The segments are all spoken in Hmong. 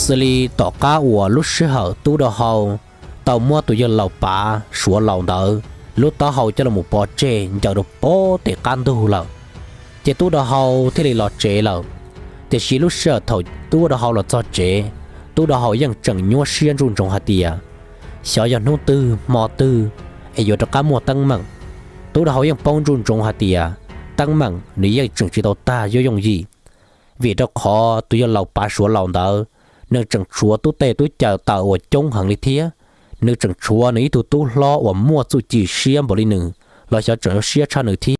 Xws li tom qab uas lub sij hawm tub dau hau tau muab tus yawg laus pav suav laus ntawd lub taub hau coj los pov tseg ncaws rau pem tej qab ntug lawm, ces tub dau hau thiaj li los tsev lawm. Tiam sis lub sij hawm thaum tub dau hau los txog tsev, tub dau hau yeej tseem nyuaj siab ntsuj ntsoov hais tias xyov yog hnub twg hmo twg es yuav rov qab muaj teeb meem. Tub dau hau yeej paub ntsuj ntsoov hais tias teeb meem nws yeej tseem tsis tau tag yooj yooj yim, vim rau qhov tus yawg laus pav suav laus ntawd, nws tseem tshuav tub teg tub caw tawm uas coob heev li thiab. Nws tseem tshuav nws ib tug tub hlob uas muaj txuj ci siab npaum li nws los xyov tseem yuav siab tshaj nws thiab.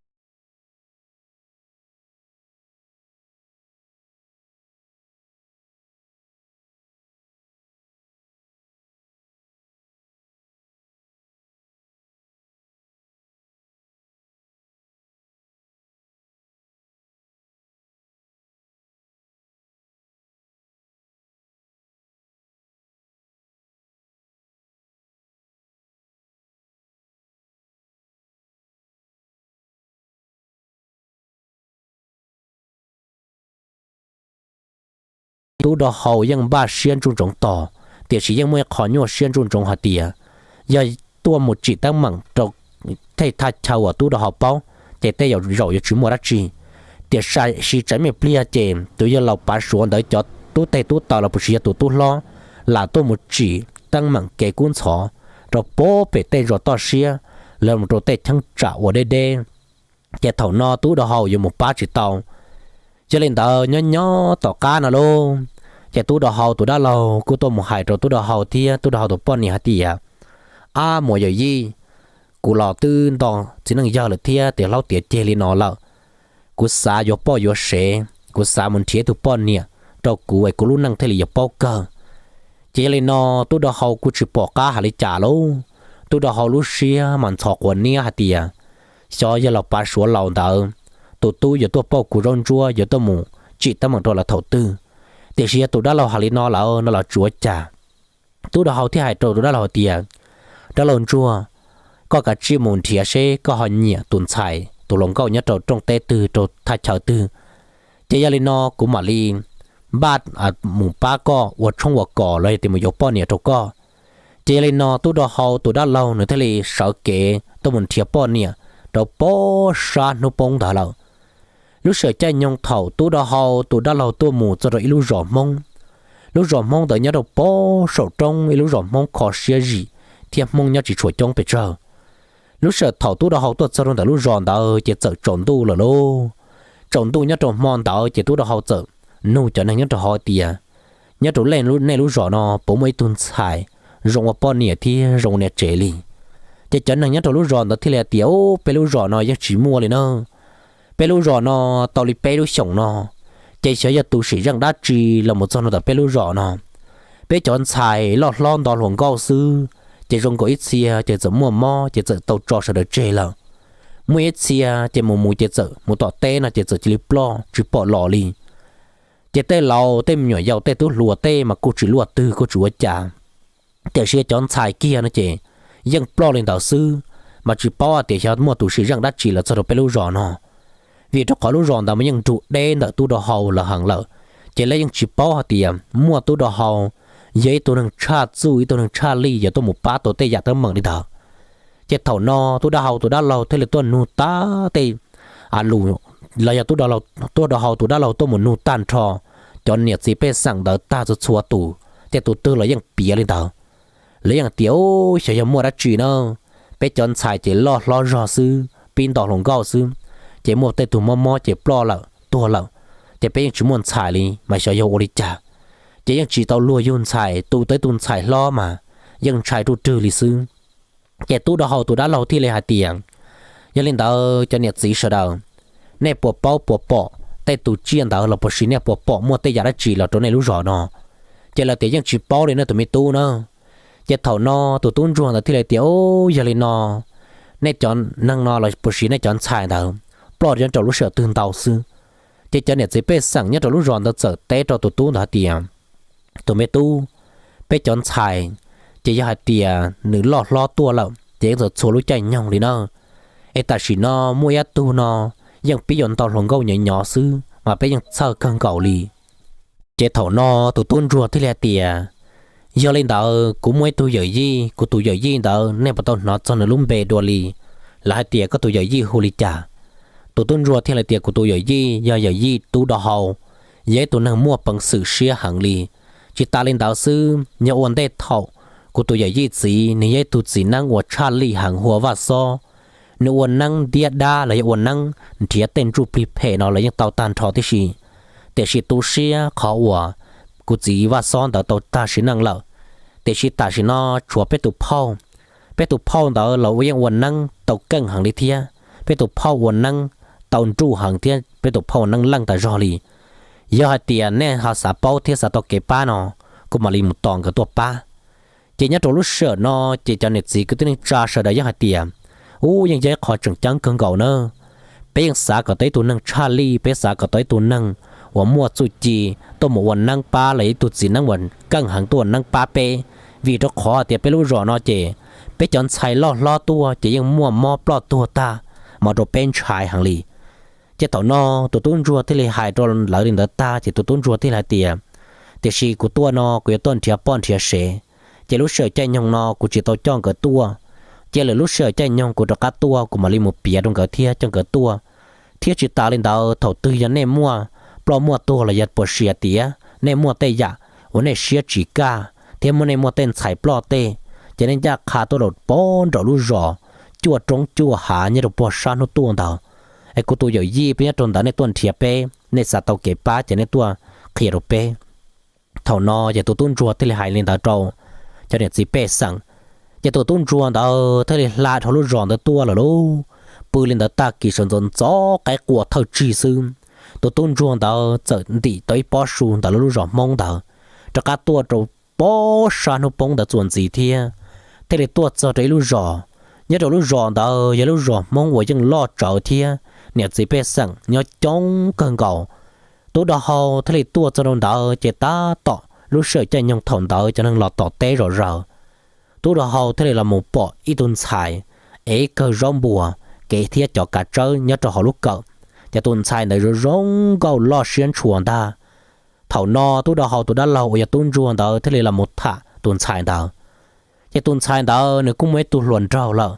Tub dau hau yeej npaj siab ntsuj ntsoov tos, tiam sis yeej muaj ib qho nyuaj siab ntsuj ntsoov hais tias yog tuaj mus tsim teeb meem rau tej thaj chaw uas tub dau hau paub, ces tej zaum yuav tsis muaj dab tsi. Tiam sis tsam me pliag ces tus yawg laus pav suav ntawd cov tub teg tub taw los puas tsis yog tus tub hlob lam tuaj mus tsim teeb meem kev kub ntxhov rau pem tej zos toj siab, los mus rau tej cheeb tsam uas deb deb, ces thaum no tub dau hau yuav mus pab tsis tau. Yog li ntawd nyob nyob tom qab no lauj, ces tub dau hau tus dab laug kuj tuaj mus hais rau tub dau hau thiab tub dau hau tus poj niam hais tias, Ab muam yawm yij, kuv los twb nto txiv neej yawg lawm thiab tes hlaub tiav ceg li no lawm. Kuv xav yuav poj yuav sev, kuv xav mus nrhiav tus poj niam rau kuv es kuv lub neej thiaj li yuav paub kawg. Ces yog li no tub dau hau kuj tsis pom qab hais li cas lauj. Tub dau hau lub siab mas ntxhov quav niab hais tias xyov yawg laus pav suav laus ntawd tus tub yuav tuaj pauj kuv zaub ntsuab yuav tuaj mus tsim teeb meem rau lawv thaum twg. Tiam sis yog tus dab laug hais li no lawm no los tsuav cas. Tub dau hau thiaj hais rau tus dab laug hais tias, Dab laug ntsuag, koj kav tsij mus nrhiav seb koj ho nyiam tus ntxhais tus hluas nkauj nyob rau rooj teb twg rau thaj chaw twg. Ces yog li no kuv mam li npaj mus pab koj ua tshoob ua kos los yog tias mus yuav poj niam rau koj. Ces yog li no tub dau hau tus dab laug nws thiaj li sawv kev tuaj mus nrhiav poj niam rau pob sab hnub poob ntawd lawm. Lub sij hawm caij nyoog thaum tub dau hau tus dab laug tuaj mus txog rau ib lub zos Hmoob, lub zos Hmoob ntawd nyob rau pob saum roob, ib lub zos Hmoob kho siab zim thiab Hmoob nyob tsis tshua coob pes tsawg. Lub sij hawm thaum tub dau hau tuaj txog rau ntawm lub zos ntawd ces txawm tsaus ntuj lawm lauj. Tsaus ntuj nyob rau hmo ntawd ces tub dau hau txawm nug cov neeg nyob rau hauv tias, Nyob rau nej lub zos no puas muaj ib tug ntxhais zoo ua poj niam thiab zoo ua niam tsev li? Ces cov neeg nyob rau lub zos ntawd thiaj li hais tias, Peb lub zos no yeej tsis muaj li na. Peb lub zos no tau li peb lub xyoos no, ces xyov yog tus sim zeej dab tsi los mus txog rau ntawm peb lub zos no. Peb cov ntxhais loj hlob nto hluas nkauj xwb, ces zoo nkaus ib txhia ces txawm muaj mob ces txawm tau tso sawv daws tseg lawm. Muaj ib txhia ces mus mus ces txawm mus tom teb no ces txawm cia li ploj tsis pom los li. Ces tej laus tej me nyuam yaus tej tub hluas tej mas kuj tsis luaj twg kuj tsis ua cas. Tiam sis cov ntxhais kiag no ces yeej ploj li ntawd xwb, mas tsis paub hais tias xyov muaj tus sim zeej dab tsi los txog rau peb lub zos no. Vim rau qhov lub zos ntawd mas yeej nrug deb ntawm tub dau hau lawv heev lawm, ces lawv yeej tsis paub hais tias muaj tub dau hau yog ib tug neeg tshaj txuj ib tug neeg tshaj lij yuav tuaj mus pab tau tej yam teeb meem li ntawd. Ces thaum no tub dau hau tus dab laug thiaj li tuaj nug tag tej lus, los yog tub dau hau tus dab laug tuaj mus nug tag nrho cov niam txiv pej xeem ntawd tag txhua txhua tus, ces tus twg los yeej piav li ntawd. Lawv yeej tias, Xyov yog muaj dab tsi na, peb cov ntxhais ces loj hlob zog xwb, pib nto hluas nkauj xwb, ces muaj tej tug mob mob ces ploj lawm tuag lawm, ces peb yeej tsis muaj ntxhais li mas xyov yog ua li cas. Ces yeej tsis tau luag yug ntxhais, tu tau ib tug ntxhais hlob mas yeej ntshai ruj rwg li xwb. Ces tub dau hau tus dab laug thiaj li hais tias, Yog li ntawd cov niam txiv sawv daws, nej puas paub puas pom tej tus tsiaj ntawd los puas sis nej puas pom muaj tej yam dab tsi los rau nej lub zos no? Ces lawv tias, Yeej tsis paub li nej tus me tub na. Ces thaum no tus tub ntsuag ntawd thiaj li tias, Yog li no, nej cov neeg no los puas sis nej cov ntxhais ntawd ploj nyob rau lub sij hawm twg ntau xwb? Ces cov niam txiv pej xeem nyob rau lub zos ntawd txawm teb rau tus tub ntawd hais tias, Tus me tub, peb cov ntxhais ces yog hais tias nws loj hlob tuaj lawm ces yeej txawm txhua lub caij nyoog li na. Es tam sim no muaj ib tug no yeej pib yuav nto hluas nkauj nyov nyov xwb mas peb yeej txhawj kawg nkaus li. Ces thaum no tus tub ntsuag thiaj li hais tias, yog li ntawd kuv muaj ib tug yawm yij, kuv tus yawm yij ntawd nej puas tau hnov txog nws lub npe dua li, los hais tias koj tus yawm yij hu li cas? Tus tub ntsuag thiaj li tias kuv tus yawm yij yog yawm yij Tub Do Hau, yog ib tug neeg muaj peev xwm siab heev li. Tsis tas li ntawd xwb, yog ua ntej thaum kuv tus yawm yij txiv nws yog ib tug txiv neeb uas tshaj lij heev hu ua Vaj Xob. Nws ua neeb ntiab dab los yog ua neeb nrhiav tej ntsuj plig phem no los yeej tau tag nrho tib si. Tiam sis tu siab qhov uas kuv txiv Vaj Xob ntawd tau tag sim neej lawm. Tiam sis tam sim no tshuav peb tus phauj, peb tus phauj ntawd los ua yeej ua neeb tau keej heev li thiab. Peb tus phauj ua neeb tau nruj heev thiab peb tus phauj ua neeb leej tas zog li. Yog hais tias nej ho xav paub thiab xav tau kev pab no, kuv mam li mus tos nkawd tuaj pab. Ces nyob rau lub sij hawm no ces cov niam txiv kwv tij neej tsa sawv daws yeej hais tias, ub, yeej yog ib qho tseem ceeb kawg nkaus na. Peb yeej xav kom tau ib tug neeg tshaj lij, peb xav kom tau ib tug neeg uas muaj txuj ci tuaj mus ua neeb pab los yog ib tug txiv neeb uas keej heev tuaj ua neeb pab peb, vim rau qhov tias peb lub zos no ces peb cov ntxhais loj hlob tuaj ces yeej muaj mob ploj tuag tag, mas rau peb ntshai heev li. Ces thaum no tus tub ntsuag thiaj li hais rau lawv li ntawd tag ces tus tub ntsuag thiaj li hais tias, tiam sis kuv tuaj no kuv yuav tuaj nrhiav poj nrhiav sev, ces lub sij hawm caij nyoog no kuv tsis tau coj nkawd tuaj. Cia lwm lub sij hawm caij nyoog kuv rov qab tuaj kuv mam li mus piav rau nkawd thiab coj nkawd tuaj. Thiab tsis tas li ntawd, thaum twg yog nej muaj ploj muaj tuag los yog puas sia tias nej muaj tej yam uas nej siab tsis kaj thiab muaj nej muaj tej ntxhais ploj tej, ces nej ncaj qha tuaj rau pem nraum lub zos, cuaj roob cuaj hav nyob rau pem sab hnub tuaj ntawd, es kuv tus yawm yij peb nyob rau ntawd, nej tuaj nrhiav peb, nej xav tau kev pab ces nej tuaj qhia rau peb. Thaum no ces tus tub ntsuag thiaj li hais li ntawd rau cov niam txiv pej xeem, ces tus tub ntsuag ntawd thiaj li hla dhau lub zos ntawd tuaj lawm lauj. Pw li ntawd tag kis sawv ntxov ntxov qaib qua thawj tsig xwb, tus tub ntsuag ntawd txawm ntim tau ib pob su ntawm lub zos Hmoob ntawd rov qab tuaj rau pem sab hnub poob ntawd txuas ntxiv thiab, thiaj li tuaj txog rau ib lub zos. Nyob rau lub zos ntawd yog lub zos Hmoob uas yeej loj tsawv thiab niam txiv pej xeem nyob coob kawg nkaus. Tub Do Hau thiaj li tuaj txog rau ntawd ces tab tom lub sij hawm caij nyoog thaum ntawd cov neeg los tom teb zom zaws. Tub Do Hau thiaj li los mus pom ib tug ntxhais ev kawg zaub npua, kev thiab cov kav tsawb nyob rau hauv lub kawm, ces tus ntxhais ntawd zoo zoo nkauj loj siab ntshua ntag. Thaum no Tub Do Hau tus dab laug uas yog tub ntsuag ntawd thiaj li los mus tham tus ntxhais ntawd. Ces tus ntxhais ntawd nws kuj muaj ib tug hluas nraug lawm,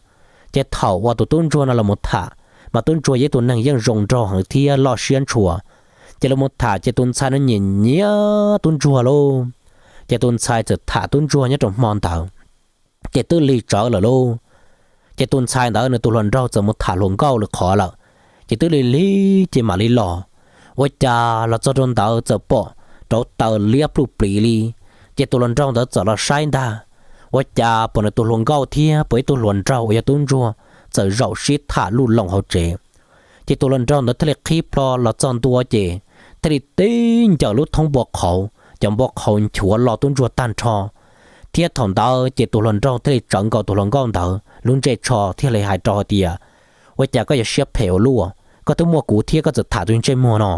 ces thaum uas tus tub ntsuag no los mus tham, mas tub ntsuag yog ib tug neeg yeej zoo nraug heev thiab loj siab ntshua. Ces los mus tham ces tus ntxhais no nyiam nyiam tub ntsuag lauj. Ces tus ntxhais txawm tham tub ntsuag nyob rau hmo ntawd, ces twb lig tsawv lawm lauj. Ces tus ntxhais ntawd nws tus hluas nraug txawm mus tham hluas nkauj lwm qhov lawm, ces twb lig lig ces mam li los. Ua cas los txog rau ntawd txawm pom rauv taws liab pluj plis li. Ces tus hluas nraug ntawd txawm los saib ntag, ua cas pom nws tus hluas nkauj thiab pom ib tug hluas nraug uas yog tub ntsuag txawm zaum sib tham luj loos hauv tsev. Ces tus hluas nraug ntawd thiaj li qhib plho los txog ntua ces thiaj li tib ncaws lub thoob npua qhauv, cov npua qhauv nchuav lo tub ntsuag tag nrho. Thiab thaum ntawd ces tus hluas nraug thiaj li tsawv nkaus tus hluas nkauj ntawd lub ntsej tsho thiaj li hais rau hais tias, ua cas koj yuav siab phem ua luaj? Koj twb muaj kuv thiab koj txawm tham tus ntsej muag no.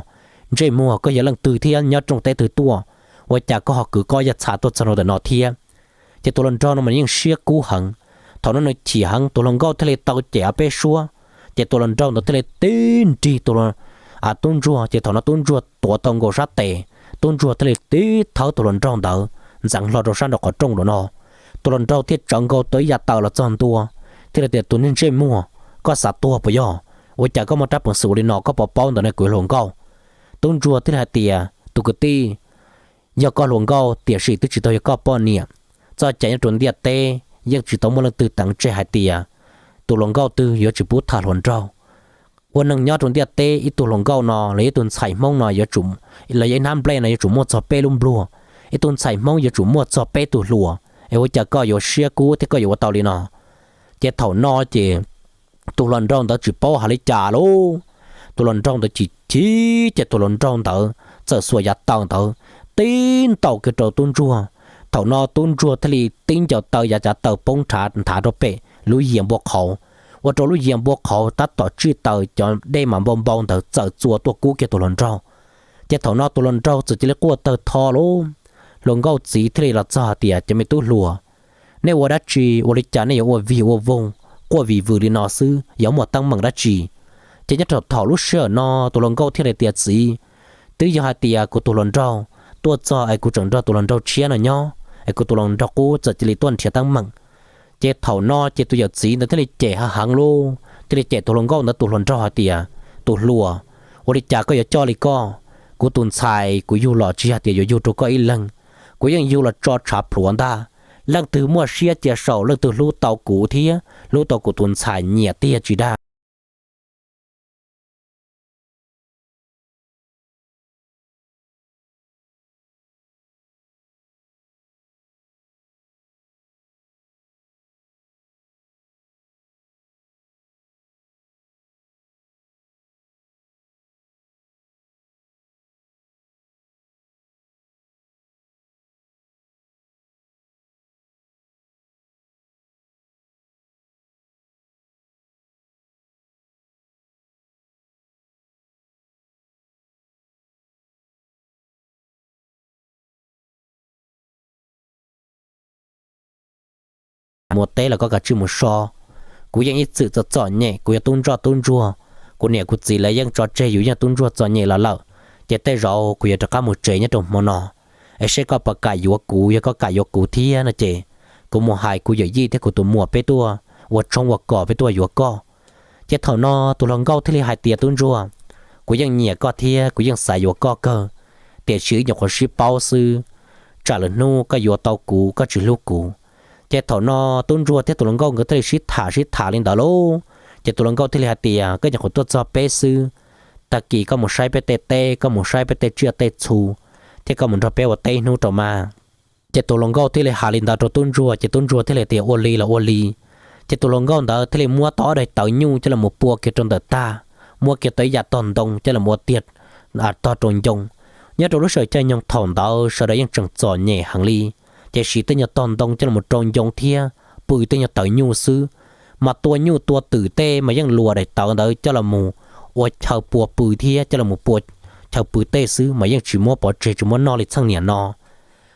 Ntsej muag, koj yog leej twg thiab nyob rooj teb twg tuaj? Ua cas koj ho kwv koj yaj txha tuaj txog rau ntawm no thiab? Ces tus hluas nraug no mas yeej siab kub heev. Thaum no nws chim heev, tus hluas nkauj thiaj li tau cem ob peb suab. Ces tus hluas nraug ntawd thiaj li tib nrig tus tub ntsuag, ces thaum no tub ntsuag tuav tau nkaus sab tes, tub ntsuag thiaj li tib thawb tus hluas nraug ntawd ntxeev hlo rau sab nraum qhov rooj rau no. Tus hluas nraug thiaj tsawv nkaus tau ib yav taws los txog ntua, thiaj li tias, tus niag ntsej muag, koj xav tuag puas yog? Ua cas koj muaj rab peev xwm ua li no, koj puas paub ntawm no kuv yog hluas nkauj? Tub ntsuag thiaj li hais tias, tus kwv tij, yog koj hluas nkauj tiam sis twb tsis tau yog koj poj niam. Txoj cai nyob rau ntiaj teb yeej tsis tau muaj leej twg teev tseg hais tias tus hluas nkauj twg yuav tsis pub tham hluas nraug. Ua neeg nyob rau ntiaj teb, ib tug hluas nkauj no los ib tug ntxhais Hmoob no yuav tsum, los yog ib hnab nplej no yuav tsum muaj txog peb lub npluag, ib tug ntxhais Hmoob yuav tsum muaj txog peb tug hluas. Es ua cas koj yuav siab kub thiab koj yuav ua tau li no? Ces thaum no ces tus hluas nraug ntawd tsis paub hais li cas lauj. Tus hluas nraug ntawd chim chim ces tus hluas nraug ntawd txawm xuas yav taws ntawd tib ntaus kiag rau tub ntsuag. Thaum no tub ntsuag thiaj li tib ncaws taw yav cav taws poob nrhav nrhav rau pem lub yias npua qhauv, ua rau lub yias npua qhauv tab tom tsij taws cov dej mas npau npau ntawd txawm txua tuaj kub kiag tus hluas nraug. Ces thaum no tus hluas nraug txawm cia li quaj tawg tho lauj. Hluas nkauj txiv thiaj li los txog hais tias, cov me tub hluas, nej ua dab tsi ua li cas nej yuav ua vig ua voog quaj vim vwm li no xwb, yuav muaj teeb meem dab tsi? Ces nyob rau thaum lub sij hawm no tus hluas nkauj thiaj li tias, txiv, twb yog hais tias kuv tus hluas nraug tuaj txog es kuv tseem nrog tus hluas nraug tshiab no nyob es kuv tus hluas nraug qub txawm cia li tuaj nrhiav teeb meem. Ces thaum no ces tus yawm txiv ntawd thiaj li cem heev heev lauj, thiaj li cem tus hluas nkauj ntawd tus hluas nraug hais tias, tus hluas, ua li cas koj yuav coj li koj? Kuv tus ntxhais kuv yug los tsis yog tias yuav yug rau koj ib leeg, kuv yeej yug los tso tshav plhuav ntag. Leej twg muaj siab cia saum, leej twg hlub tau kuv thiab hlub tau kuv tus ntxhais nyiam tiag tsis dag. Mus teb los koj kav tsij mus so, kuv yeej ib txwm txom txom nyem, kuv yog tub ntsoj tub ntsuag, kuv niam kuv txiv lawv yeej tso tseg yus yeej tub ntsuag txom nyem los lawm, ces tej zaum kuv yuav rov qab mus tsev nyob rau hmo no, es seb koj puas kam yuav kuv, yog koj kam yuav kuv thiab no ces kuv mus hais kuv yawm yij thiab kuv tus muam peb tuaj ua tshoob ua kos peb tuaj yuav koj. Ces thaum no tus hluas nkauj thiaj li hais tias, tub ntsuag, kuv yeej nyiam koj thiab kuv yeej xav yuav koj kawg, tiam sis wb nyuam qhuav sib paub xwb, tsam lwm hnub koj yuav tau kuv koj tsis hlub kuv. Ces thaum no tub ntsuag thiab tus hluas nkauj nkawd thiaj li sib tham sib tham li ntawd lauj. Ces tus hluas nkauj thiaj li hais tias, koj nyuam qhuav tuaj txog peb xwb, tag kis koj mus saib peb tej teb, koj mus saib peb tej tsiaj tej txhu, thiab koj mus nrog peb ua teb ib hnub rau mas. Ces tus hluas nkauj thiaj li hais li ntawd rau tub ntsuag, ces tub ntsuag thiaj li tias, ua li los ua li. Ces tus hluas nkauj ntawd thiaj li muab tau ob daim tawv nyuj coj los pua kiag rau ntawm tag, muab kiag tau ib yav tog ntoo coj los ua tiag tog rau ncoo. Nyob rau lub sij hawm caij nyoog thaum ntawd sawv daws yeej tseem txom nyem heev li, ces siv tej nyuag tog ntoo coj los rau ncoo thiab pw tej nyuag tawv nyuj xwb, mas tua nyuj tua twm tej mas yeej luas daim tawv ntawd coj los mus ua chaw pua pw thiab coj los mus pua chaw pw tej xwb mas yeej tsis muab pov tseg tsis muab noj li txheej niam no.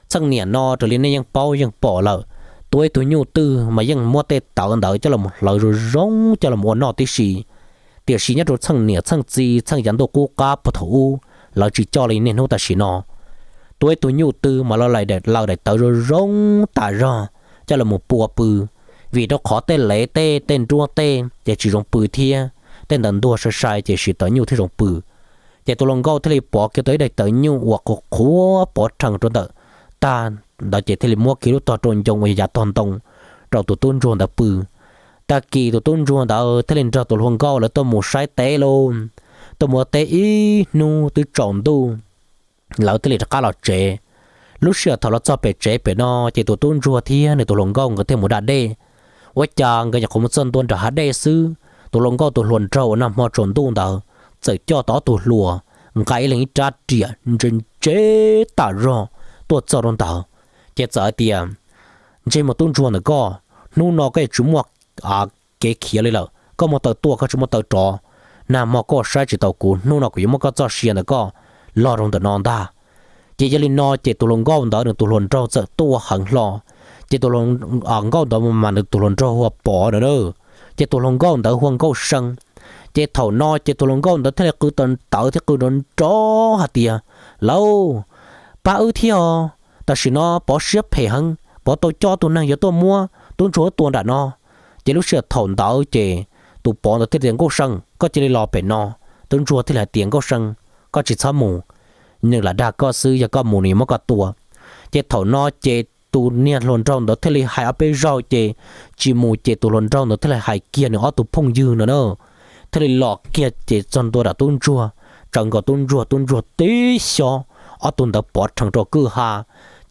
Txheej niam no raws li nej yeej paub yeej pom lawm, tua ib tug nyuj twg mas yeej muab tej tawv ntawd coj los hlawv zoo zoo coj los ua noj tib si. Tiam sis nyob rau txheej niam txheej txiv txheej yav ntuj qub qab puag thaum ub, lawv tsis coj li niaj hnub tam sim no. Tua ib tug nyuj twg mas lawv laws daim tawv zoo zoo tas zog coj los pua pw, vim rau qhov tej lev tej tej nruab tej ces tsis zoo pw thiab tej ntawd ntuag sai sai ces siv tawv nyuj thiaj zoo pw. Ces tus hluas nkauj thiaj li pov kiag tau ib daim tawv nyuj uas qhuav qhuav pov rhees rau ntawm tag ntawd ces thiaj li muab kiag lub tog rau ncoo uas yog yav tog ntoo rau tus tub ntsuag ntawd pw. Tag kis tus tub ntsuag ntawd thiaj li nrog tus hluas nkauj lawv tuaj mus saib teb lauj, tuaj mus ua teb ib hnub twb tsaus ntuj, lawv thiaj li rov qab los tsev. Lub sij hawm thaum los txog pem tsev pem no ces tus tub ntsuag thiab nws tus hluas nkauj nkawd thiaj mus da dej. Ua cas nkawd nyuam qhuav mus txog ntua nram hav dej xwb, tus hluas nkauj tus hluas nraug uas nag hmo tsaus ntuj ntawd txawm coj tau ob tug hluas nqa ib leeg ib rab riam ntse ntse tas zog tuaj txog rau ntawd, ces txawm hais tias, ntsej muag tub ntsuag ntawm koj, hnub no koj yuav tsis muaj kev khiav li lawm, koj muaj taw tuaj koj tsis muaj taw rov. Nag hmo koj saib tsis taus kuv, hnub no kuv yuav muab koj txoj sia ntawm koj log rau ntawm no ntag. Ces yog li no ces tus hluas nkauj ntawd nws tus hluas nraug txawm tuaj heev hlo. Ces tus hluas nkauj ntawd mas nws tus hluas nraug hu ua Pov na. Ces tus hluas nkauj ntawd hu ua Nkauj See. Ces thaum no ces tus hluas nkauj ntawd thiaj li qw tawv thiab qw nrov nrov hais tias, lauj, pab wb thiab os, tam sim no Pov siab phem heev, Pov tau coj tus neeg yuav tuaj muab tub ntsuag tua nram no. Ces lub sij hawm thaum ntawd ces tus Pov ntawd thiaj tias, Nkauj See, koj cia li los pem no. Tub ntsuag thiaj li hais tias, Nkauj See, koj tsis txhob mus, nws lam dag koj xwb, yog koj mus nws yuav muab koj tua. Ces thaum no ces tus niag hluas nraug ntawd thiaj li hais ob peb zaug ces tsis mus, ces tus hluas nraug ntawd thiaj li hais kiag nws ob tug phooj ywg no na, thiaj li los kiag ces txog ntua nram tub ntsuag, tsawv nkaus tub ntsuag, tub ntsuag tib xyob, ob tug ntawd pov rhees rau kwj ha,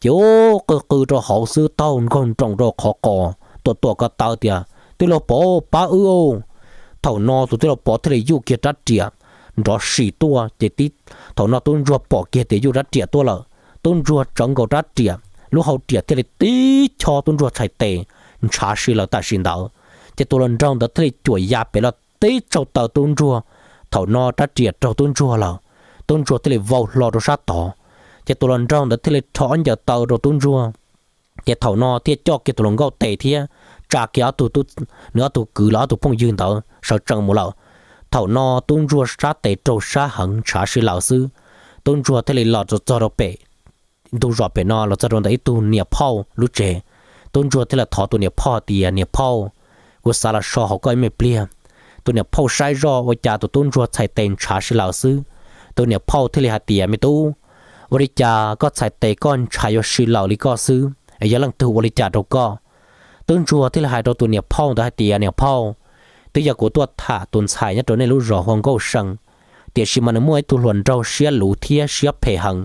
ces ub qw qw rau hauv xwb taug nkaug nroos rau qhov qos, tuam tuam ko taw tias, tij laug Pov, pab wb. Thaum no tus tij laug Pov thiaj li yuj kiag rab riam nrov sim tuaj ces tib, thaum no tub ntsuag pom kiag tias yuj rab riam tuaj lawm, tub ntsuag tsawv nkaus rab riam, lub hau riam thiaj li tib chob tub ntsuag txhais tes, ntshav si lawm tam sim ntawd. Ces tus hluas nraug ntawd thiaj li cuam ya pem los tib tsaug taw tub ntsuag, thaum no rab riam raug tub ntsuag lawm, tub ntsuag thiaj li vau hlo rau sab tod. Ces tus hluas nraug ntawd thiaj li rho ob ncaws taw rau tub ntsuag, ces thaum no thiaj coj kiag tus hluas nkauj tes thiab tsa kiag ob tug, nws ob tug kwv los ob tug phooj ywg ntawd sawv tsees mus lawm. Thaum no tub ntsuag sab tes raug sab heev ntshav si lawm xwb, tub ntsuag thiaj li los txog rau pem ntug zos pem no los txog rau ntawm ib tug niam phauj lub tsev. Tub ntsuag thiaj li thov tus niam phauj tias, Niam phauj, kuv xav los so hauv koj ib me pliag. Tus niam phauj saib zoj ua cas tus tub ntsuag txhais tes ntshav si lawm xwb. Tus niam phauj thiaj li hais tias, Me tub, ua li cas koj txhais tes koj ntshav yuav si lawm li koj xwb es yog leej twg ua li cas rau koj? Tub ntsuag thiaj li hais rau tus niam phauj ntawd hais tias, Niam phauj, twb yog kuv tuaj tham tus ntxhais nyob rau nej lub zos hu ua Nkauj See, tiam sis mas nws muaj ib tug hluas nraug siab luv thiab siab phem heev.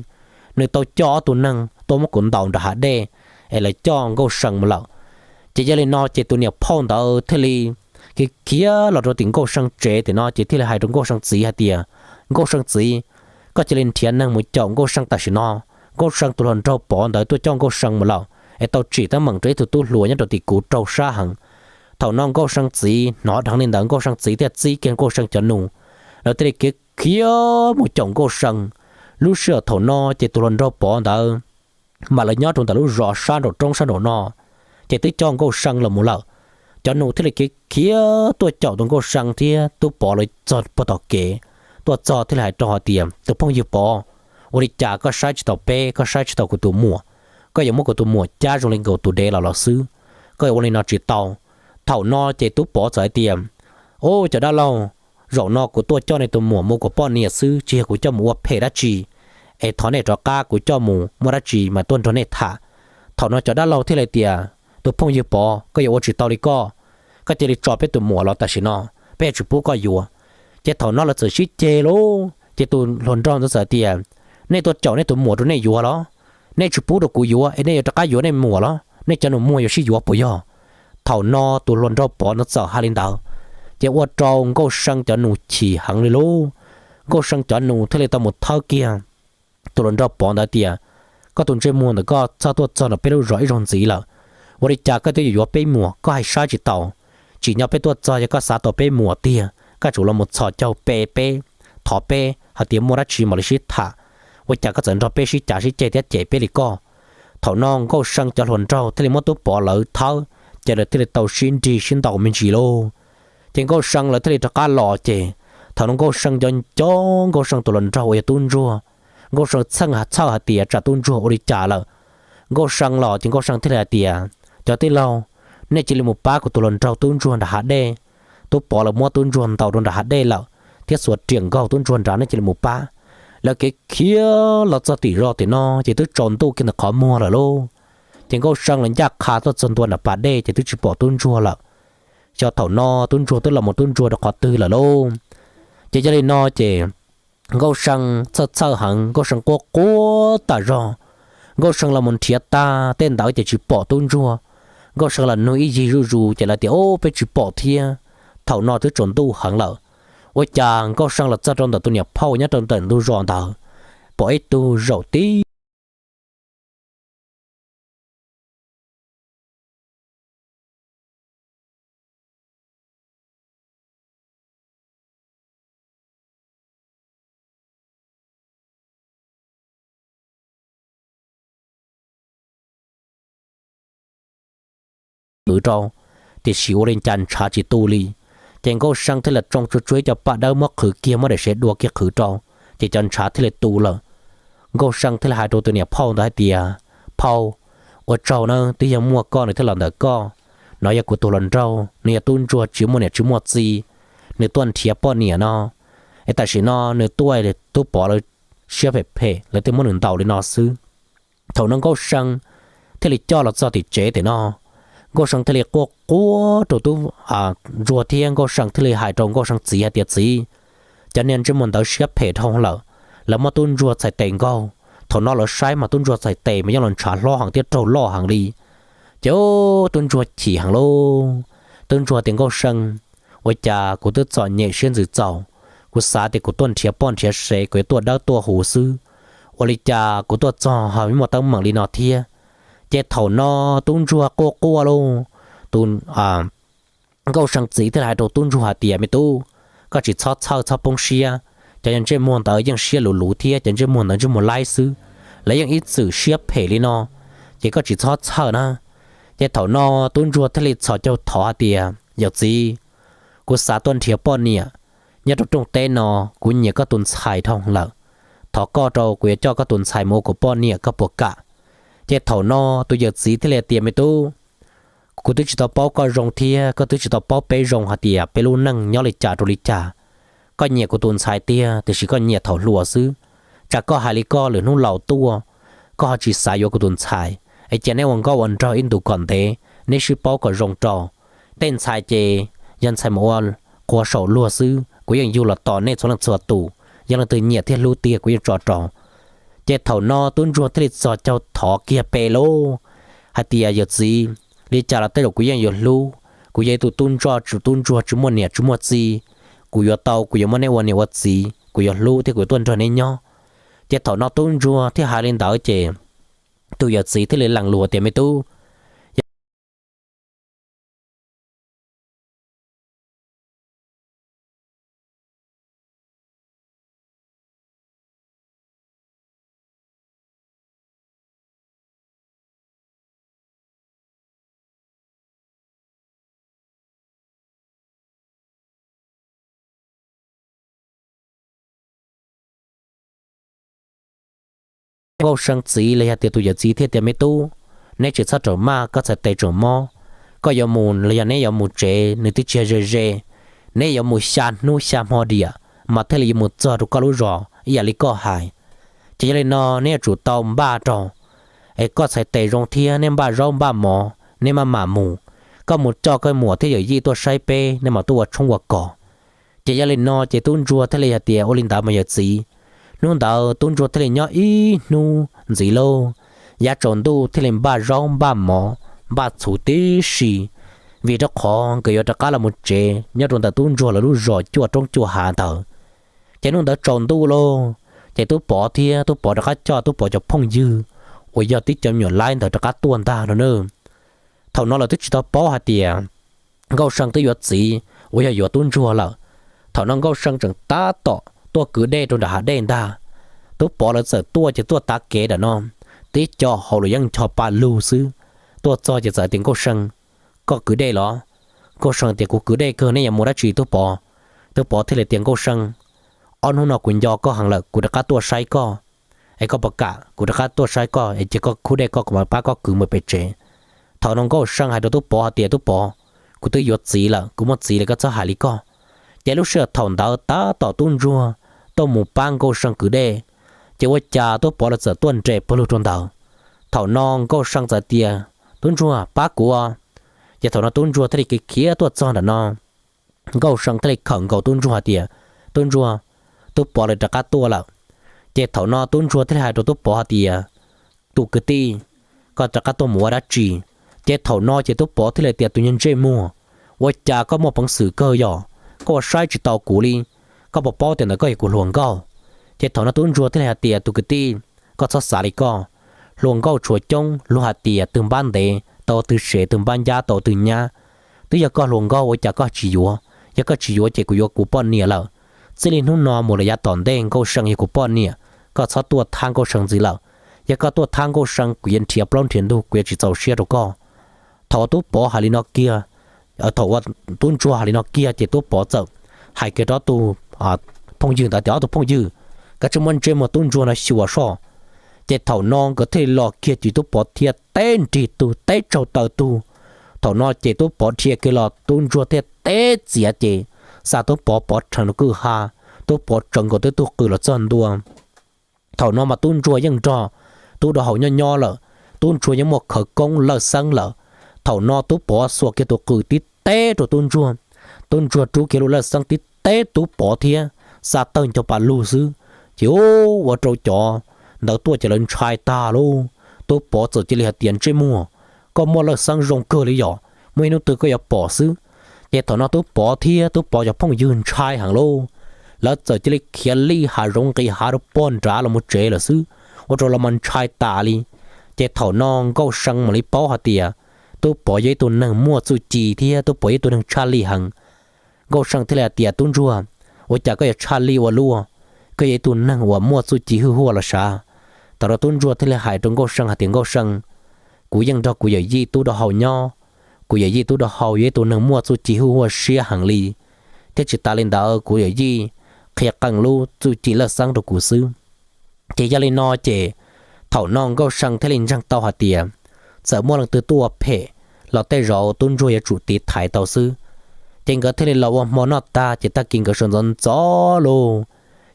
Nws tau coj ob tug neeg tuaj muab kuv ntaus nram hav dej es lawv coj Nkauj See mus lawm. Ces yog li no ces tus niam phauj ntawd thiaj li khiav khiav los rau tim Nkauj See tsev tim no ces thiaj li hais rau Nkauj See txiv hais tias, Nkauj See txiv, koj cia li nrhiav neeg mus caum Nkauj See tam sim no. Nkauj See tus hluas nraug Pov ntawd tuaj coj Nkauj See mus lawm es tau tsim teeb meem rau ib tug tub hluas nyob rau tim kuv raug sab heev. Thaum no Nkauj See txiv hnov dheev li ntawd Nkauj See txiv thiaj txib kiag Nkauj See cov nus, lawv thiaj li khiav khiav mus caum Nkauj See. Lub sij hawm thaum no ces tus hluas nraug Pov ntawd mas lawv nyob rau ntawm lub zos sab nraum roob sab nraum no, ces twb coj Nkauj See los mus lawm. Cov nus thiaj li khiav khiav tuaj caum tus Nkauj See thiab tub Pov lawv txog puag tom kev. Tuaj txog thiaj li hais rau hais tias, Tus phooj ywg Pov, ua li cas koj saib tsis taus peb, koj saib tsis taus kuv tus muam? Koj yuav muab kuv tus muam cab zoo li nkaus tus dev los los xwb, koj yuav ua li no tsis tau. Thaum no ces tub Pov txawm hais tias, Ub, cov dab laug, zaum no kuv tuaj coj nej tus muam mus kuas poj niam xwb, tsis yog kuv coj mus ua phem dab tsi. Es thov nej rov qab, kuv coj mus muaj dab tsi mas tuaj nrog nej tham. Thaum no cov dab laug thiaj li tias, Tus phooj ywg Pov, koj yuav ua tsis tau li koj. Koj cia li tso peb tus muam los tam sim no, peb yuav tsis pub koj yuav. Ces thaum no lawv txawm sib ceg lauj, ces tus hluas nraug ntawd txawm tias, Nej tuaj caum nej tus muam rau nej yuav los? Nej tsis pub rau kuv yuav es nej yuav rov qab yuav nej muam los? Nej cov nus muag yuav sib yuav puas yog? Thaum no tus hluas nraug Pov ntawd txawm hais li ntawd, ces ua rau Nkauj See cov nus chim heev li lauj. Nkauj See cov nus thiaj li tau mus thawb kiag tus hluas nraug Pov ntawd tias, Koj tus ntsej muag ntawm koj txhob tuaj txog nram peb lub zos ib zaug ntxiv lawm. Ua li cas koj twb yuav yuav peb muam, koj hais saib tsis taus? Tsim nyog peb tuaj txog yog koj xav tau peb muam tiag, koj tsum los mus txhos caug pe peb, thov peb hais tias muaj dab tsi mam li sib tham. Ua cas koj txawm nrog peb sib cav sib ceg thiab cem peb li koj? Thaum no Nkauj See cov hluas nraug thiaj li muab tub Pov lawv thawb, ces lawv thiaj li tau sib nrig sib ntaus me ntsis lauj. Ces Nkauj See lawv thiaj li rov qab los ces, thaum no Nkauj See nco nco Nkauj See tus hluas nraug uas yog tub ntsuag. Nkauj See txheej txhawj hais tias tsam tub ntsuag ua li cas lawm. Nkauj See los ces Nkauj See thiaj li hais tias, Cov tij laug, nej cia li mus pab kuv tus hluas nraug tub ntsuag nram hav dej. Tub Pov lawv muab tub ntsuag ntaus rau nram hav dej lawm thiab xuas riam nkaug tub ntsuag nrad, nej cia li mus pab. Lawv khiav khiav los txog tim zos tim no ces twb tsaus ntuj kiag ntawm qhov muag lawm lauj. Ces Nkauj See lawv ncaj qha tuaj txog ntua nram pas dej ces twb tsis pom tub ntsuag lawm. Xyov thaum no tub ntsuag twb los mus tub ntsuag rau qhov twg lawm lauj. Ces yog li no ces Nkauj See txhawj txhawj heev, Nkauj See quaj quaj tas zog. Nkauj See los mus nrhiav tag tej ntawd ces tsis pom tub ntsuag. Nkauj See los nug ib yig zuj zus ces lawv tias, Ub, peb tsis pom thiab. Thaum no twb tsaus ntuj heev lawm. Ua cas Nkauj See los txog rau ntawm tus niam phauj nyob rau ntawm ntug zos ntawd, pom ib tug zaum tib qhwv rau, tiam sis ua li cas ntshav tsis tu li. Ces Nkauj See thiaj li tsoo tsuag tsuag ib co paj dawb muab qhwv kiag, muab daim sev dua kiag qhwv rau, ces cov ntshav thiaj li tu lawm. Nkauj See thiaj li hais rau tus niam phauj ntawd hais tias, Phauj, ua tsaug na, twb yog muaj koj nws thiaj los ntawm koj. No yog kuv tus hluas nraug, nws yog tub ntsuag tsis muaj niam tsis muaj txiv, nws tuaj nrhiav poj niam no. Es tam sim no nws tuaj, tub Pov lawv siab phem phem, lawv thiaj muab nws ntaus li no xwb. Thaum no Nkauj See thiaj li coj los txog tim tsev tim no. Nkauj See thiaj li quaj quaj rau tub ntsuag thiab Nkauj See thiaj li hais rau Nkauj See txiv hais tias, Txiv, cov niag ntsej muag ntawd siab phem dhau lawm, lawv muab tub ntsuag txhais tes nkaug. Thaum no lawv saib mas tub ntsuag txhais tes mas yeej los ntshav hlob heev thiab raug loj heev li. Ces tub ntsuag chim heev lauj. Tub ntsuag tias, Nkauj See, ua cas kuv twb txom nyem siab ntxwv txaus, kuv xav tias kuv tuaj nrhiav poj nrhiav sev, kuv yuav tuaj dawb tuaj huv xwb, ua li cas kuv tuaj txog ho muaj teeb meem li no thiab? Ces thaum no tub ntsuag quaj quaj lauj, tus Nkauj See txiv thiaj li hais rau tub ntsuag hais tias, Me tub, koj tsis txhob txhawj txhob poob siab, cov ntsej muag ntawd yeej siab luv luv thiab cov ntsej muag ntawd ntsej muag laib xwb, lawv yeej ib txwm siab phem li no, ces koj tsis txhob txhawj na. Ces thaum no tub ntsuag thiaj li txhos caug thov hais tias, Yawm txiv, kuv xav tuaj nrhiav poj niam nyob rau rooj teb no, kuv nyiam koj tus ntxhais dhau lawm. thov koj rau kuv yuav coj koj tus ntxhais mus ua kuv poj niam, koj puas kam? Ces thaum no tus yawm txiv thiaj li tias, Me tub, kuv twb tsis tau paub koj zoo thiab koj twb tsis tau paub peb zoo hais tias peb lub neej nyob li cas rau li cas. Koj nyiam kuv tus ntxhais tiag tiam sis koj nyiam thaum hluas xwb. Tsam koj hais li koj lwm hnub laus tuaj, koj ho tsis xav yuav kuv tus ntxhais es cia neb ua nkauj ua nraug ib ntus kom ntev, neb sib paub kom zoo rau. Tej ntxhais ces yog ntxhais mus ua quav saum luag xwb, kuv yeej yug los tos nej txhua leej txhua tus, yog leej twg nyiam thiab hlub tiag kuv yeej tso rau. Ces thaum no tub ntsuag thiaj li txog caug thov kiag pe lauj, hais tias, Yawm txiv, li cas los tej zaum kuv yeej yuav hlub. Kuv yog ib tug tub ntsuag, tub ntsuag tsis muaj niam tsis muaj txiv. Kuv yuav tau, kuv yuav muab neb ua niam ua txiv, kuv yuav hlub thiab kuv yuav tuaj nrog neb nyob. Ces thaum no tub ntsuag thiaj hais li ntawd ces tus yawm txiv thiaj li lees lus tias, Me tub, Nkauj See txiv los yog tias tus yawm txiv thiaj tias, Me tub, neb tsis txhob rawm maj, koj txhais tes tseem mob. Koj yuav mus los yog neb yuav mus tsev nws twb tsis yog ze ze. Neb yuav mus xya hnub xya hmo diam mas thiaj li yuav mus txog rau koj lub zos ib yam li koj hais. Ces yog li no neb yuav tsum tau npaj rau es koj txhais tes zoo thiab neb npaj zaub npaj mov, neb maj mam mus. Koj mus coj koj muam thiab yawm yij tuaj saib peb, neb mam tuaj ua tshoob ua kos. Ces yog li no ces tub ntsuag thiaj li hais tias, Ua li ntawd mas yawm txiv. Hnub ntawd tub ntsuag thiaj li nyob ib hnub ntxiv lauj, yav tsaus ntuj thiaj li npaj zaub npaj mov, npaj txhuv tib si, vim rau qhov nkawd yuav rov qab los mus tsev nyob rau ntawm tub ntsuag lawv lub zos cuaj roob cuaj hav ntawd. Ces hnub ntawd tsaus ntuj lauj, ces tub Pov thiab tub Pov rov qab coj tub Pov cov phooj ywg uas yog tib cov me nyuam laib ntawd rov qab tuaj ntag no na. Thaum no lawv twb tsis tau paub hais tias Nkauj See twb yuav txiv uas yog yuav tub ntsuag lawm. Thaum no Nkauj See tseem tab tom tuaj kwv dej rau nram hav dej ntag. Tub Pov lawv txawm tuaj ces tuaj tav kev ntawm no, tib co hauv lawv yeej ncho pa lug xwb. Tuaj txog ces txawm tias, Nkauj See, koj kwv dej los? Nkauj See tias, Kuv kwv dej kawg, neb yuav mus dab tsi tub Pov? Tub Pov thiaj li tias, Nkauj See, ob hnub no kuv nco koj heev lawm, kuv rov qab tuaj saib koj. Es koj puas kam kuv rov qab tuaj saib koj es cia koj khub dej koj kuv mam pab koj kwv mus pem tsev? Thaum no Nkauj See hais rau tub Pov hais tias, Tub Pov, kuv twb yuav txiv lawm, kuv muaj txiv lawm, koj txhob hais li koj. Ces lub sij hawm thaum ntawd tab tom tub ntsuag tuaj mus pab Nkauj See kwv dej, ces ua cas tub Pov lawv txawm tuaj nres pawg lug rau ntawd. Thaum no Nkauj See txawm tias, Tub ntsuag, pab kuv. Ces thaum no tub ntsuag thiaj li khiav tuaj txog ntawm no. Nkauj See thiaj li khawm nkaus tub ntsuag hais tias, Tub ntsuag, tub Pov lawv rov qab tuaj lawm. Ces thaum no tub ntsuag thiaj li hais rau tub Pov hais tias, Tus kwv tij, koj rov qab tuaj mus ua dab tsi? Ces thaum no ces tub Pov thiaj li tias, Tus niag ntsej muag, ua cas koj muaj peev xwm kawg yom? Koj ua saib tsis taus kuv li. Koj puas paub tias ntawm koj yog kuv hluas nkauj? Ces thaum no tub ntsuag thiaj li hais tias, Tus kwv tij, koj txhob xav li koj. Hluas nkauj tshuav coob, luag hais tias twg npab ntev tau twg sev, twg npab ncab tau twg nyab. Twb yog koj hluas nkauj ua cas koj tsis yuav? Yog koj tsis yuav ces kuv yuav kuv poj niam lawm. Txij li hnub no mus los yav tom ntej Nkauj See yog kuv poj niam, koj txhob tuaj thab Nkauj See ntxiv lawm. Yog koj tuaj thab Nkauj See kuv yuav nrhiav plaub nrhiav ntug, kuv yuav tsis txaus siab rau koj. Thaum uas tub Pov hais li no kiag, thaum uas tub ntsuag hais li no kiag ces tub Pov txawm hais kiag rau ob tug phooj ywg ntawd tias, Ob tug phooj ywg, koj tsis muab ntsej muag tub ntsuag no xyuas soj. Ces thaum no nkawd thiaj li los kiag ces tub Pov thiaj teb nrig tug teb tsaug taw tug. Thaum no ces tub Pov dhia kiag los tub ntsuag thiaj teb txiav ces xa tub Pov pov rhees rau kwj ha, tub Pov tsawv nkaus twb tug qws los txog ntua. Thaum no mas tub ntsuag yeej nrog tub dau hau nyob nyob lawm, tub ntsuag yeej muaj khawv koob lawj xeeb lawm. Thaum no tub Pov xuas kiag tus qws tib teb rau tub ntsuag, tub ntsuag rub kiag lub lawj xeeb tib teb tub Pov thiab, xa tawg ncaug pas lug xwb. Ces ua rau cov ntawd tuaj ces lawv ntshai tag lauj. Tub Pov txawm cia li hais tias, Ntsej muag, koj muaj lawj xeeb zoo kawg li yom, muaj ib hnub twg koj yuav pom xwb. Ces thaum no tub Pov thiab tub Pov cov phooj ywg ntshai heev lauj, lawv txawm cia li khiav lij hav zoov nqis hav rau pog nrad los mus tsev lawm xwb, ua rau los mas ntshai tas li. Ces thaum no Nkauj See mam li paub hais tias tub Pov yog ib tug neeg muaj txuj ci thiab tub Pov yog ib tug neeg tshaj lij heev. Nkauj See thiaj li hais tias, Tub ntsuag, ua cas koj yuav tshaj lij ua luaj? Koj yog ib tug neeg uas muaj txuj ci hwj huaj los sav. Thaum no tub ntsuag thiaj li hais rau Nkauj See hais tias, Nkauj See, kuv yeej nrog kuv yawm yij tub dau hau nyob. Kuv yawm yij tub dau hau yog ib tug neeg muaj txuj ci hwj huaj siab heev li, thiab tsis tas li ntawd kuv yawm yij qhia qees lub txuj ci lawj xeeb rau kuv xwb. Ces yog li no ces thaum no Nkauj See thiaj li ntseeg tau hais tias txawm muaj leej twg tuaj ua phem los tej zaum tub ntsuag yuav tsum tiv thaiv tau xwb. Ces nkawd thiaj li los ua hmo noj tag ces tag kis nkawd sawv ntxov ntxov lauj,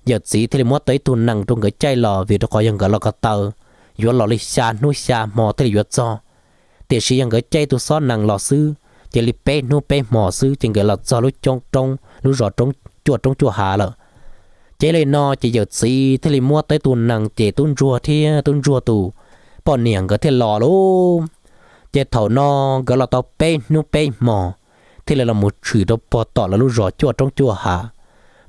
yawm txiv thiaj li muab tau ib tug nees rau nkawd caij los vim rau qhov yog nkawd los ko taw yuav los li xya hnub xya hmo thiaj li yuav txog. Tiam sis yog nkawd caij tus xob nees los xwb ces li peb hnub peb hmo xwb ces nkawd los txog lub coob roob, lub zos roob, cuaj roob cuaj hav lawm. Ces li no ces yawm txiv thiaj li muab tau ib tug nees ces tub ntsuag thiab tub ntsuag tus poj niam nkawd thiaj los lauj. Ces thaum no nkawd los tau peb hnub peb hmo thiaj li los mus tshwm rau pog tom lawv lub zos cuaj roob cuaj hav.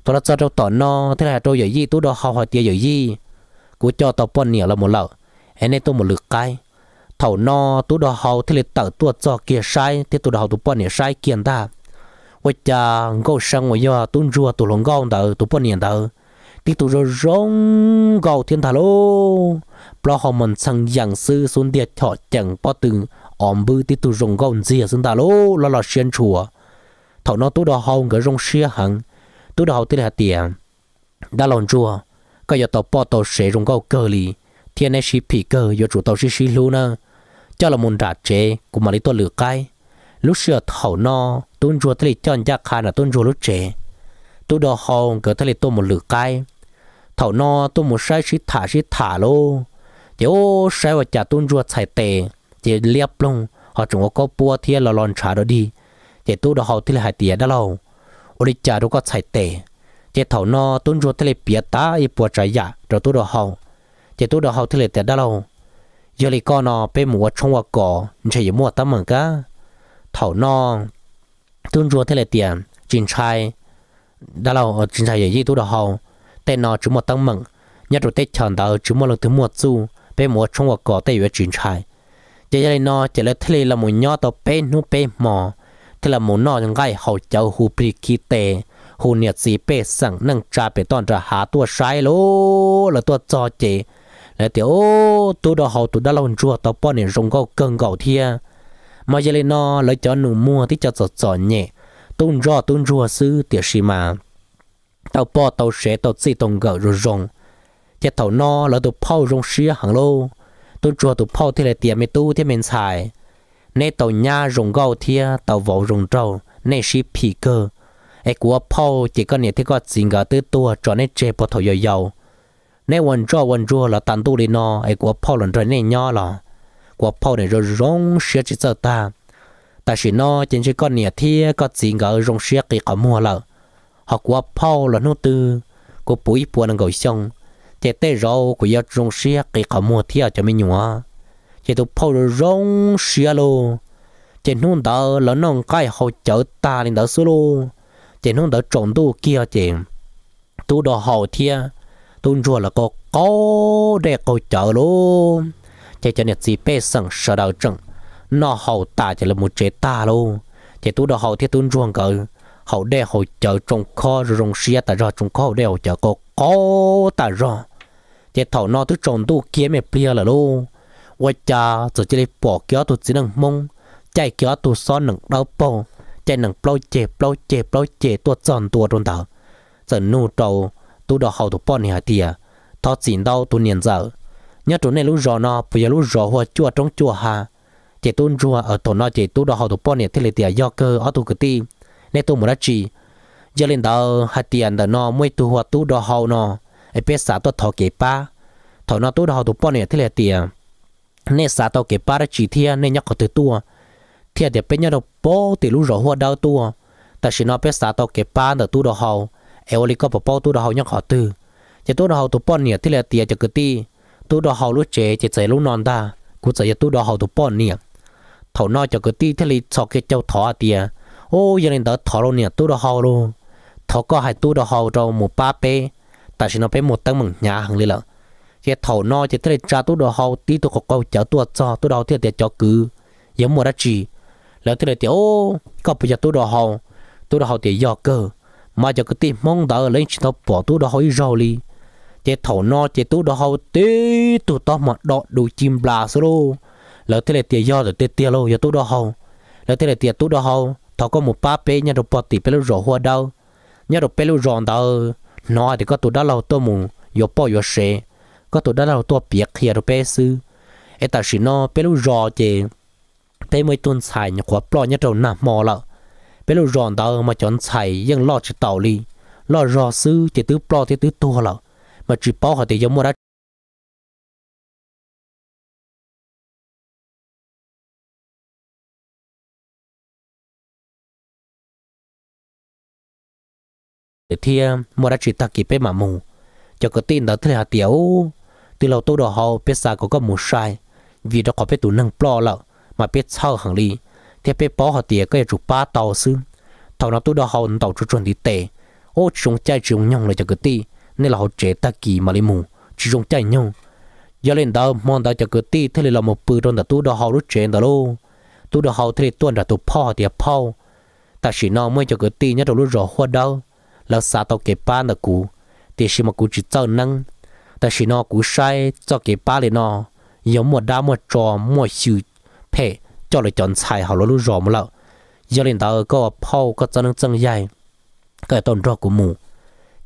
Thaum los txog rau tom no thiaj li hais rau yawm yij tub do hau hais tias, Yawm yij, kuv coj tau poj niam los mus lawm, es nej tuaj mus lwm qaib. Thaum no tub do hau thiaj li tawm tuaj txog kiag saib thiab tub do hau tus poj niam saib kiag ntag, ua cas Nkauj See uas yog tub ntsuag tus hluas nkauj ntawd tus poj niam ntawd tib tug zoo zoo nkauj thiab ntag lauj. Plaub hau mos ntxhees yees xwb, xub ntiag chom cees, pob tw ov npwb, tib tug zoo nkauj ntxiag xwb ntag lauj, loj loj siab ntshua. Thaum no tub do hau nkawd zoo siab heev. Tub do hau thiaj li hais tias, Dab laug ntsuag, koj yuav tau poj tau sev zoo nkauj kawg li, thiab neb sib phim kawg, yuav tsum tau sib sib hlub nawb. Coj los mus nram tsev kuv mam li tuaj lwm qaib. Lub sij hawm thaum no tub ntsuag thiaj li coj ncaj qha nram tub ntsuag lub tsev. Tub do hau nkawd thiaj li tuaj mus lwm qaib. Thaum no tuaj mus saib sib tham sib tham lauj, ces ub saib ua cas tub ntsuag txhais tes ces liab ploog ho tseem ua kaub puab thiab los los ntshav dog dig. Ces tub do hau thiaj li hais tias, Dab laug, ua li cas rau koj txhais tes? Ces thaum no tub ntsuag thiaj li piav tas ib puas tsav yam rau tub do hau. Ces tub do hau thiaj li tias, Dab laug, yog li koj no peb mus ua tshoob ua kos ntshe yuav muaj teeb meem kab. Thaum no tub ntsuag thiaj li tias, Tsis ntshai, dab laug, tsis ntshai yawm yij tub do hau, tej no tsis muaj teeb meem, nyob rau teb chaws ntawd tsis muaj leej twg muaj txuj, peb mus ua tshoob ua kos tej yuav tsis ntshai. Ces yog li no ces lawv thiaj li los mus nyob tau peb hnub peb hmo, thiaj los mus noj nqaij haus cawv, hu plig khi tes, hu niam txiv pej xeem neej tsa pem toj nram hav tuaj saib lauj. Lawv tuaj txog ces lawv tias, Ub, tub do hau tus dab laug ntsuag tau poj niam zoo nkauj kawg nkaus thiab. Mas yog li no lawv cov nus muag twb cov txom txom nyem, tub ntsoj tub ntsuag xwb tiam sis mas tau poj tau sev tau txij tau nkawm zoo zoo. Ces thaum no lawv tus phauj zoo siab heev lauj. Tub ntsuag tus phauj thiaj li tias, Me tub thiab me ntxhais, neb tau nyab zoo nkauj thiab tau vauv zoo nraug, nej sib phim kawg, es kuv ua phauj ces koj niam thiab koj txiv nkawd twb tuag tso neb tseg puag thaum yau yau. Neb ua ntsoj ua ntsuag los tas ntuj li no es kuv ua phauj los nrog nej nyob los kuv ua phauj nim zoo zoo siab tsis txawj tag. Tam sim no ces ntshe koj niam thiab koj txiv nkawd zoo siab qis qhov muag lawm, ho kuv ua phauj los hnub twg kuv puv ib puas nees nkaum xyoo, ces tej zaum kuv yuav zoo siab qis qhov muag thiab cov me nyuam. Ces tus phauj zoo zoo siab lauj. Ces hnub ntawd lawv noj nqaij haus cawv tag li ntawd xwb lauj, ces hnub ntawd tsaus ntuj kiag ces tub do hau thiab tub ntsuag lawv qaug qaug dej qaug cawv lauj. Ces cov niam txiv pej xeem sawv daws tseem noj haus tas ces lawv mus tsev tag lauj. Ces tub do hau thiab tub ntsuag nkawd haus dej haus cawv tsoo khob zoo zoo siab tas zog, tsoo khob haus dej haus cawv qaug qaug tas zog. Ces thaum no twb tsaus ntuj kiag me pliag lawm lauj, ua cas txawm cia li pom kiag ob tug txiv neej Hmoob caij kiag ob tug xob nees dawb paug, caij nees plaub ceg plaub ceg plaub ceg tuaj txog ntua rau ntawd, txawm nug rau tub do hau tus poj niam hais tias, Thov txim ntau tus niam ntxawm, nyob rau nej lub zos no puas yog lub zos hu ua Cuaj Roob Cuaj Hav? Ces tub ntsuag, thaum no ces tub do hau tus poj niam thiaj li tias, Yog kawg ob tug kwv tij, nej tuaj mus dab tsi? Yog li ntawd hais tias ntawm no muaj ib tug hu ua tub do hau no, es peb xav tuaj thov kev pab. Thaum no tub do hau tus poj niam thiaj li hais tias, Nej xav tau kev pab dab tsi thiab nej nyob qhov twg tuaj? Thiaj tias, Peb nyob rau pem tim lub zos Huab Dawb tuaj, tam sim no peb xav tau kev pab ntawm tub do hau, es ua li koj puas paub tub do hau nyob qhov twg? Ces tub do hau tus poj niam thiaj li tias, Cov kwv tij, tub do hau lub tsev ces txawm yog lub no ntag, kuv txawm yog tub do hau tus poj niam. Thaum no cov kwv tij thiaj li txhos kiag caug thov hais tias, Ub, yog li ntawd thov rau niam tub do hau lauj, thov koj hais tub do hau rau mus pab peb, tam sim no peb muaj teeb meem hnyav heev li lawm. Ces thaum no ces thiaj li tsa tub do hau tib tug qaug qaug cawv tuaj txog, tub do hau thiaj tias, Cov kwv, yog muaj dab tsi? Lawv thiaj li tias, Ub, koj puas yog tub do hau? Tub do hau tias, Yog kawg. Mas cov kwv tij Hmoob ntawd lawv yeej tsis tau pom tub do hau ib zaug li. Ces thaum no ces tub do hau tib tug taub hmo do du ci nplas xwb lauj. Lawv thiaj li tias, Yog lawm tiag tiag lauj, yog tub do hau. Lawv thiaj li tias, Tub do hau, thov koj mus pab peb nyob rau pem tim peb lub zos Huab Dawb. Nyob rau peb lub zos ntawd hnov hais tias koj tus dab laug tuaj mus yuav poj yuav sev, koj tus dab laug tuaj piav qhia rau peb xwb. Es tam sim no peb lub zos ces peb muaj ib tug ntxhais nyuam qhuav ploj nyob rau nag hmo lawm. Peb lub zos ntawd mas cov ntxhais yeej loj tsis taus li, loj zog xwb ces twb ploj thiab twb tuag lawm, mas tsis paub hais tias yog muaj dab tsi thiab muaj dab tsi tag kis peb mam mus. Cov kwv tij ntawd thiaj li hais tias, Ub, tij laug tub dau hau, peb xav kom koj mus sai, vim rau qhov peb tus neeg ploj lawm mas peb txhawj heev li, thiab peb paub hais tias koj yuav tsum pab tau xwb. Thaum no tub dau hau ntaus tsuag tsuag ntiv tes, Ub, tsis zoo caij tsis zoo nyoog lawm cov kwv tij, nej los hauv tsev tag kis mam li mus, tsis zoo caij nyoog. Yog li ntawd hmo ntawd cov kwv tij thiaj li los mus pw rau ntawm tub dau hau lub tsev ntawd lauj. Tub dau hau thiaj li tuaj nram tus phauj hais tias, Phauj, tam sim no muaj ib co kwv tij nyob rau lub zos Huab Dawb, lawv xav tau kev pab ntawm kuv, tiam sis mas kuv tsis txawj neeb. Tam sim no kuv saib txoj kev pab li no, yog muaj dab muaj tsov muaj xyw phem coj lawv cov ntxhais hauv lawv lub zos mus lawm. Yog li ntawd koj ua phauj koj txawj neeb txawj yaig, koj yuav tau nrog kuv mus.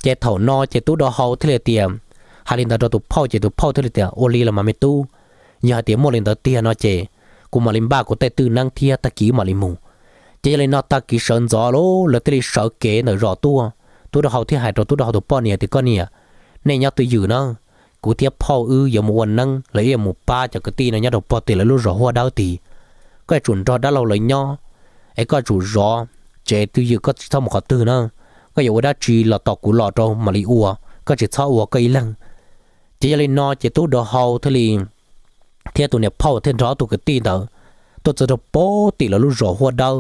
Ces thaum no ces tub dau hau thiaj li tias, hais li ntawd rau tus phauj ces tus phauj thiaj li tias, Ua li los mas me tub, yog hais tias muaj li ntawd tiag no ces kuv mam li npaj kuv tej twj neeb thiab tag kis wb mam li mus. Ces yog li no tag kis sawv ntxov lauj, lawv thiaj li sawv kev ntawm zos tuaj. Tub dau hau thiaj hais rau tub dau hau tus poj niam tias, Koj niam, nej nyob twj ywm na, kuv thiab phauj wb yuav mus ua neeb los wb yuav mus pab cov kwv tij no nyob rau pog tim lawv lub zos Huab Dawb tid. Koj yuav tsum nrog dab laug lawv nyob, es koj yuav tsum zov tsev twj ywm, koj tsis txhob mus qhov twg na. Koj yuav ua dab tsi los tom kuv los rau mam li ua, koj tsis txhob ua koj ib leeg. Ces yog li no ces tub dau hau thiaj li thiab tus niam phauj thiaj nrog ob tug kwv tij ntawd tuaj txog rau pog tim lawv lub zos Huab Dawb,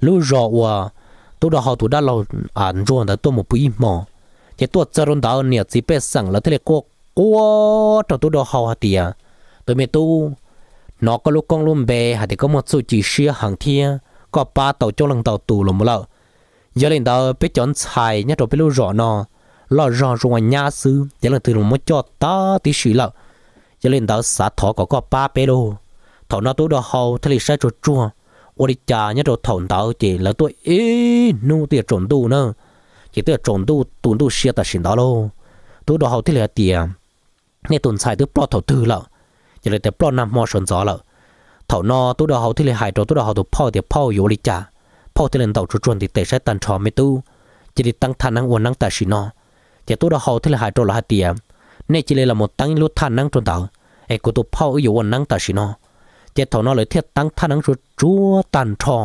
lub zos uas tub dau hau tus dab laug ntsuag ntawd tuaj mus pw ib hmos. Ces tuaj txog rau ntawd niam txiv pej xeem lawv thiaj li quaj quaj rau tub dau hau hais tias, Tus me tub, hnov koj lub koob lub npe hais tias koj muaj txuj ci siab heev thiab koj pab tau coob leej ntau tus los mus lawm. Yog li ntawd peb cov ntxhais nyob rau peb lub zos no loj zog zoo ua nyab xwb ces leej twg los muab coj tag tib si lawm. Yog li ntawd xav thov kom koj pab peb lauj. Thaum no tub dau hau thiaj li saib tsuag tsuag, ua li cas nyob rau thaum ntawd ces lawv tuaj ib hnub twb yuav tsaus ntuj na, ces twb yuav tsaus ntuj tu ntuj sia tam sim ntawd lauj. Tub dau hau thiaj li hais tias, Nej tus ntxhais twb ploj thaum twg lawm? Ces lawv tias, Ploj nag hmo sawv ntxov lawm. Thaum no tub dau hau thiaj li hais rau tub dau hau tus phauj tias, Phauj, yuav ua li cas? Phauj thiaj li ntaus tsuag tsuag ntiv tes saib tag nrho, Me tub, cia li teeb thaj neeb ua neeb tam sim no. Ces tub dau hau thiaj li hais rau lawv hais tias, Nej cia li los mus teeb lub thaj neeb rau ntawd, es kuv tus phauj wb yuav ua neeb tam sim no. Ces thaum no lawv thiaj teeb thaj neeb tsuag tsuag tag nrho,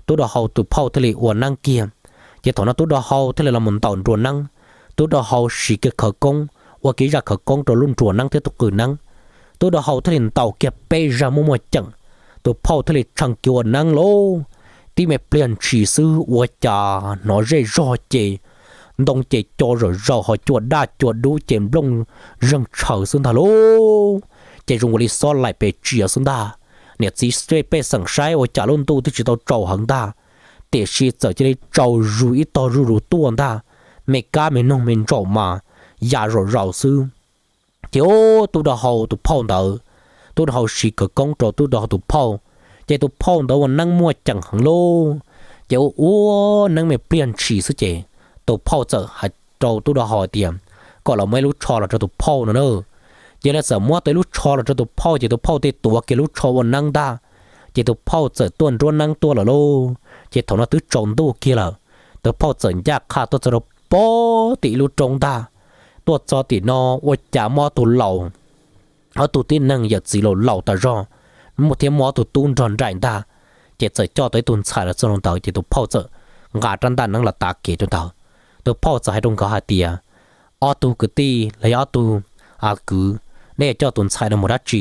tub dau hau tus phauj thiaj li ua neeb kiag. Ces thaum no tub dau hau thiaj li los mus ntaus nruas neeb. Tub dau hau siv kiag khawv koob, ua kiag zaj khawv koob rau lub nruas neeb thiab tus qws neeb. Tub dau hau thiaj li ntaus kiag peb zaj muaj muaj ceem, tus phauj thiaj li tshee kiag ua neeb lauj. Tib me pliag ntshis xwb ua cas hnov zej zog ces ntoo ces co zom zaws ho cua daj cua dub ces nplooj zeeg tshaws xwb ntag lauj. Ces zoo ua li xob laim pes tsias xwb ntag. Niam txiv pej xeem saib ua cas lub ntuj twb tsis tau tsaus heev ntag, tiam sis txawm cia li tsaus zog ib tog zuj zus tuaj ntag, me kab me noog me ntsaum mas ya zom zaws xwb. Ces ub, tub dau hau tus phauj ntawd, tub dau hau siv khawv koob rau tub dau hau tus phauj, ces tus phauj ntawd ua neeb muaj ceem heev lauj. Ces ua ua neeb me pliag ntshis xwb ces tus phauj txawm hais rau tub dau hau hais tias, Kom los muab ib lub tsho los rau tus phauj no na. Ces lawv txawm muab tau ib lub tsho los rau tus phauj ces tus phauj thiaj tuav kiag lub tsho ua neeb ntag. Ces tus phauj txawm tuaj nruab neeb tuaj lawm lauj. Ces thaum no twb tsaus ntuj kiag lawm, tus phauj txawm ncaj qha tuaj txog rau pog tim ib lub roob ntag. Tuaj txog tim no ua cas muaj ob tug laus, ob tug tib neeg yawm txiv laus laus tas zog, muaj thiab muaj ob tug tub nrog nraim ntag. Ces txawm coj tau ib tug ntxhais los txog rau ntawd ces tus phauj txawm nqa rab ntaj neeb los tav kev rau ntawd. Tus phauj txawm hais rau nkawd hais tias, Ob tug kwv tij los yog ob tug kwv, nej yuav coj tus ntxhais no mus dab tsi?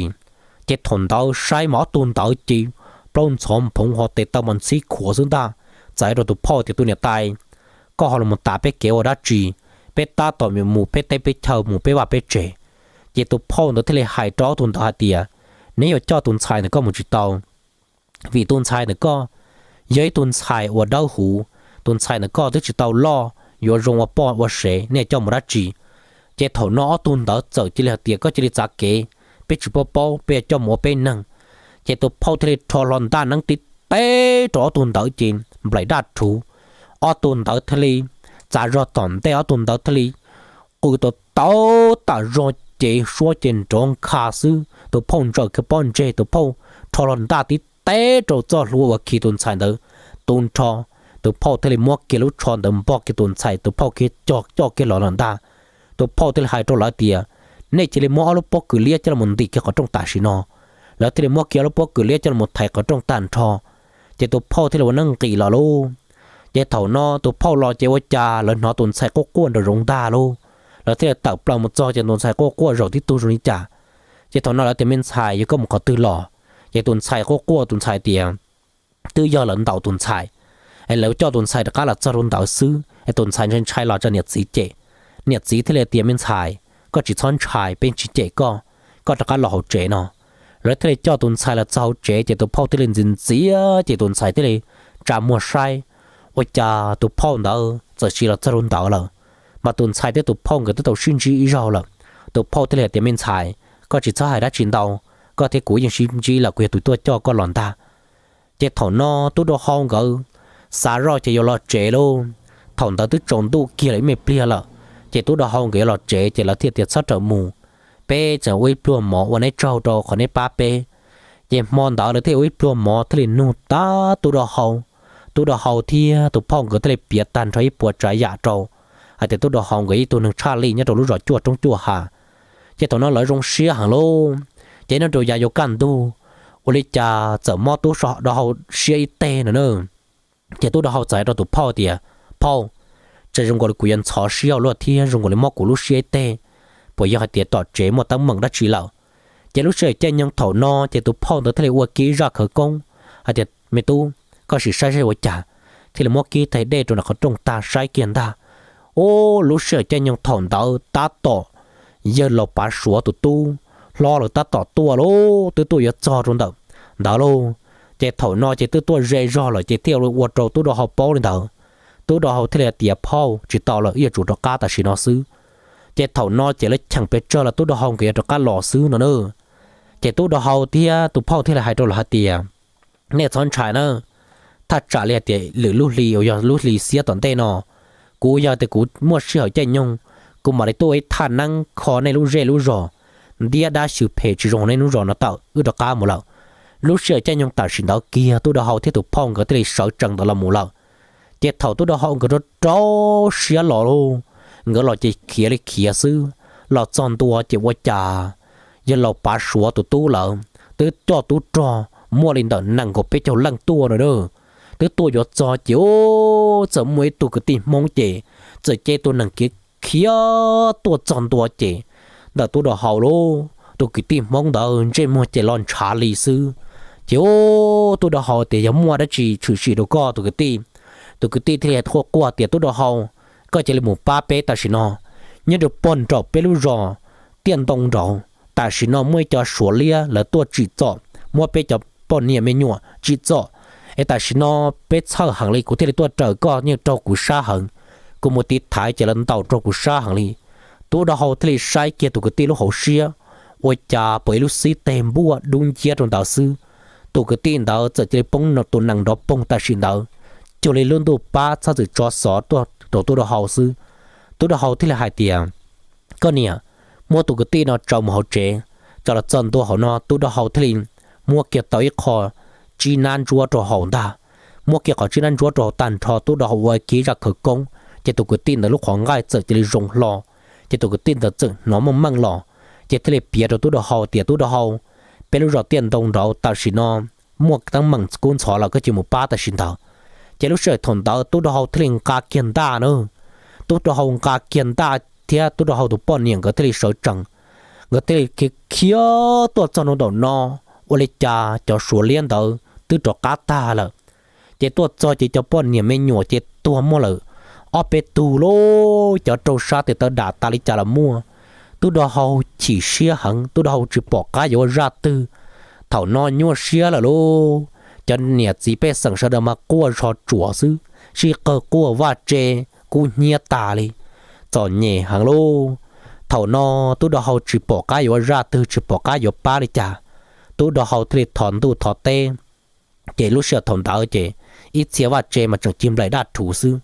Ces thaum ntawd saib mas ob tug ntawd ces plaub ntxhov phoov ho tes taw mas ntxhib khuav xwb ntag. Txawm hais rau tus phauj tias, Tus niam tais, koj ho los tav peb kev ua dab tsi? Peb tab tom mus peb teb peb chaw, mus peb vaj peb tsev. Ces tus phauj ntawd thiaj li hais rau ob tug ntawd hais tias, Neb yuav coj tus ntxhais ntawm koj mus tsis tau, vim tus ntxhais ntawm koj yog ib tug ntxhais uas dawb huv, tus ntxhais ntawm koj twb tsis tau loj yuav zoo ua poj ua sev, nej yuav coj mus dab tsi? Ces thaum no ob tug ntawd txawm cia li hais tias, Koj cia li txav kev, peb tsis paub paub, peb yuav coj mus ua peb neeg. Ces tus phauj thiaj li rho hlo ntaj neeb tib teb rau ob tug ntawd ces nplaim daj rhuv. Ob tug ntawd thiaj li txav zog tom ntej, ob tug ntawd thiaj li qw tau tau tas zog cev suab ces nrov nkha xwb, tus phauj ntsaws kiag pob ntseg, tus phauj rho hlo ntaj tib teb rau txoj hlua uas khi tus ntxhais ntawd tu nrho. Tus phauj thiaj li muab kiag lub tsho ntawd npog kiag tus ntxhais, tus phauj khiav cog coj kiag los lawm ntag. Tus phauj thiaj li hais rau lawv tias, nej cia li muab ob lub pob kws liab coj los ntim kiag qhov rooj tam sim no. Lawv thiaj li muab kiag ob lub pob kws liab coj los thaiv qhov rooj tag nrho, ces tus phauj thiaj li ua neeb nqis los lauj. Ces thaum no tus phauj los ces ua cas lawv hnov tus ntxhais quaj quaj nraum zoov ntag lauj. Lawv thiaj li tawm plaws mus txog ces tus ntxhais quaj quaj zaum tib tug zoo li cas. Ces thaum no lawv tias, me ntxhais, yog koj mus qhov twg los? Ces tus ntxhais quaj quaj, tus ntxhais tias twb yog lawv ntaus tus ntxhais, es lawv coj tus ntxhais rov qab los txog rau ntawd xwb es tus ntxhais ntshai ntshai los tsa niam txiv cem. Niam txiv thiaj li tias, me ntxhais, koj tsis txhob ntshai, peb tsis cem koj, koj rov qab los hauv tsev no. Lawv thiaj li coj tus ntxhais los txog hauv tsev ces tus phauj thiaj li ntxias ntxias ces tus ntxhais thiaj li tsa muag saib, ua cas tus phauj ntawd txawm sim los txog rau ntawd lawm. Mas tus ntxhais thiab tus phauj nkawd twb tau sib ntsib ib zaug lawm. Tus phauj thiaj li hais tias, me ntxhais, koj tsis txhob hais dab tsi ntau, koj thiab kuv yeej sib ntsib lawm, kuv yog tus tuaj coj koj los ntag. Ces thaum no tub rau hau nkawd xav zoj ces yuav los tsev lauj. Thaum ntawd twb tsaus ntuj kiag lawm ib me pliag lawm, ces tub rau hau nkawd yuav los tsev ces lawv thiaj tias, txhob rawm mus, peb tseem ua ib pluag mov ua neb tsaug rau qhov neb pab peb. Ces hmo ntawd lawv thiaj ua ib pluag mov thiaj li nug tag tub rau hau. Tub rau hau thiab tus phauj nkawd thiaj li piav tag nrho ib puas tsav yam rau, hais tias tub rau hau nkawd ib tug neeg tshaj lij nyob rau lub zos cuaj roob cuaj hav. Ces thaum no lawv zoo siab heev lauj. Ces nyob rau yav yuav kaj ntug, ua li cas txawm mob tub rau hau siab ib teg no na. Ces tub rau hau txawm hais rau tus phauj tias, phauj, tseem zoo nkaus li kuv yuav ntxhov siab ua luaj thiab zoo nkaus li mob kuv lub siab ib teg, puas yog hais tias tom tsev muaj teeb meem dab tsi lawm? Ces lub sij hawm caij nyoog thaum no ces tus phauj ntawd thiaj li ua kiag ib zaj khawv koob hais tias, me tub, koj sim saib saib ua cas. Thiaj li muab kiag thaij dej rau nram qhov rooj tag saib kiag ntag. Ub, lub sij hawm caij nyoog thaum ntawd tab tom yawg laus Pav Suav tus tub hlob lawv tab tom tuaj lauj, twb tuaj yuav txog rau ntawm ntawd lauj. Ces thaum no ces twb tuaj ze zog lawm ces thiaj ua rau tub rau hau paub li ntawd. Tub rau hau thiaj li tias, phauj, tsis tau lawm, yuav tsum rov qab tam sim no xwb. Ces thaum no ces lawv cheem pes tsawg los tub rau hau nkawd yuav rov qab los xwb no na. Ces tub rau hau thiab tus phauj thiaj li hais rau lawv hais tias, nej txhob ntshai na, thaj tsam li hais tias lwm lub hli uas yog lub hli xiab tom ntej no, kuv yog tias kuv muaj sij hawm caij nyoog, kuv mam li tuaj ua ib thaj neeb kho nej lub zej lub zos, ntiab dab xyw phem tsis zoo hauv nej lub zos no tawm, wb rov qab mus lawm. Lub sij hawm caij nyoog tam sim ntawd kiag tub rau hau thiab tus phauj nkawd thiaj li sawv tsees ntawd los mus lawm. Ces thaum tub rau hau nkawd rau rau siab los lauj, nkawd los ces khiav li khiav xwb, los txog ntua ces ua cas yawg laus Pav Suav tus tub lawm twb coj tub rog muaj li ntawm nees nkaum peb caug leej tuaj no. Twb tuaj yuav txog ces ub, txawm muaj ib tug kwv tij Hmoob ces txawm cev tus nees khiav khiav tuaj txog ntua ces ntawm tub rau hau lauj, tus kwv tij Hmoob ntawd ntsej muag ces los ntshav li xwb. Ces ub, tub rau hau tias, yog muaj dab tsi tshwm sim rau koj tus kwv tij? Tus kwv tij thiaj li quaj quaj tias, tub rau hau, koj cia li mus pab peb tam sim no. Nyob rau pog nraum peb lub zos Tiaj Ntoo nraud tam sim no muaj ib co Suav liab lawv tuaj tsim txom, muab peb cov poj niam me nyuam tsim txom, es tam sim no peb txhawj heev li, kuv thiaj li tuaj raws koj, yeej raug kuv sab heev. Kuv mus tiv thaiv ces lawv ntaus raug kuv sab heev li. Tub rau hau thiaj li saib kiag tus kwv tij lub hauv siab, ua cas pom ib lub xib teg npuaj dub nciab rau ntawd xwb. Tus kwv tij ntawd txawm cia li poob tus nees nrov poog tam sim ntawd, cuag li lub ntuj pab txhob txwm tso xov tuaj rau tub rau hau xwb. Tub rau hau thiaj li hais tias, koj niam, muab tus kwv tij no tsaws mus hauv tsev. Tsaws los txog ntua hauv no tub rau hau thiaj li muab kiag tau ib qho tsib nab ntsuab rau hauv ntag. Muab kiag qhov tsib nab ntsuab rau hauv tag nrho tub rau hau ua kiag zaj khawv koob ces tus kwv tij ntawd lub qhov nqaij txawm cia li zoo hlo. Ces tus kwv tij ntawd txawm hnov meej meej los, ces thiaj li piav rau tub rau hau tias, tub rau hau, peb lub zos Tiaj Ntoo nraud tam sim no muaj teeb meem kub ntxhov lawm, koj cia li mus pab tam sim ntawd. Ces lub sij hawm thaum ntawd tub rau hau thiaj li nqa kiag ntaj na. Tub rau hau nqa kiag ntaj thiab tub rau hau tus poj niam nkawd thiaj li sawv tsees. Nkawd thiaj li khiav tuaj txog nraum no, ua li cas cov Suav liab ntawd twb rov qab tag lawm. Ces tuaj txog ces cov poj niam me nyuam ces tuag muaj lawm ob peb tug lauj, cov raug sab tes taw dam tas li cas los muaj. Tub rau hau chim siab heev, tub rau hau tsis pom qab yuav ua zaj twg. Thaum no nyuaj siab lawm lauj, cov niam txiv pej xeem sawv daws mas quaj zog tsuas xwb, sib qawg quaj vaj tse kub hnyiab tas li, txom nyem heev lauj. Thaum no tub rau hau tsis pom qab yuav ua zaj twg, tsis pom qab yuav pab li cas, tub rau hau thiaj li thov ntuj thov teb. Ces lub sij hawm thaum ntawd ces ib txhia vaj tse mas tseem cig nplaim daj rhuv xwb.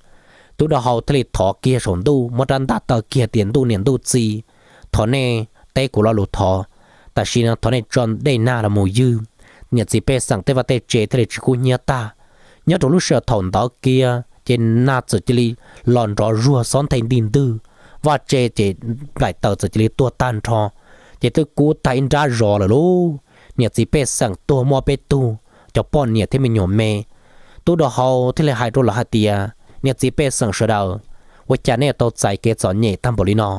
Tub rau hau thiaj li thov kiag saum ntuj, muab rab ntaj taw kiag tias, ntuj niam ntuj txiv, thov nej teb kuv lo lus thov. Tam sim no thov nej tso dej nag los mus ywg. Niam txiv pej xeem tej vaj tej tse thiaj li tsis kub hnyiab tag. Nyob rau lub sij hawm thaum ntawd kiag ces nag txawm cia li los nrov zuag xob nthe nti ntwg, vaj tse ces nplaim taws txawm cia li tuag tag nrho, ces twb kub tag ib nrab zos lawm lauj. Niam txiv pej xeem tuag muaj peb tug, cov poj niam thiab me nyuam me. Tub Dau Hau thiaj li hais rau lawv hais tias, niam txiv pej xeem sawv daws, ua cas nej tau txais kev txom nyem tag npaum li no?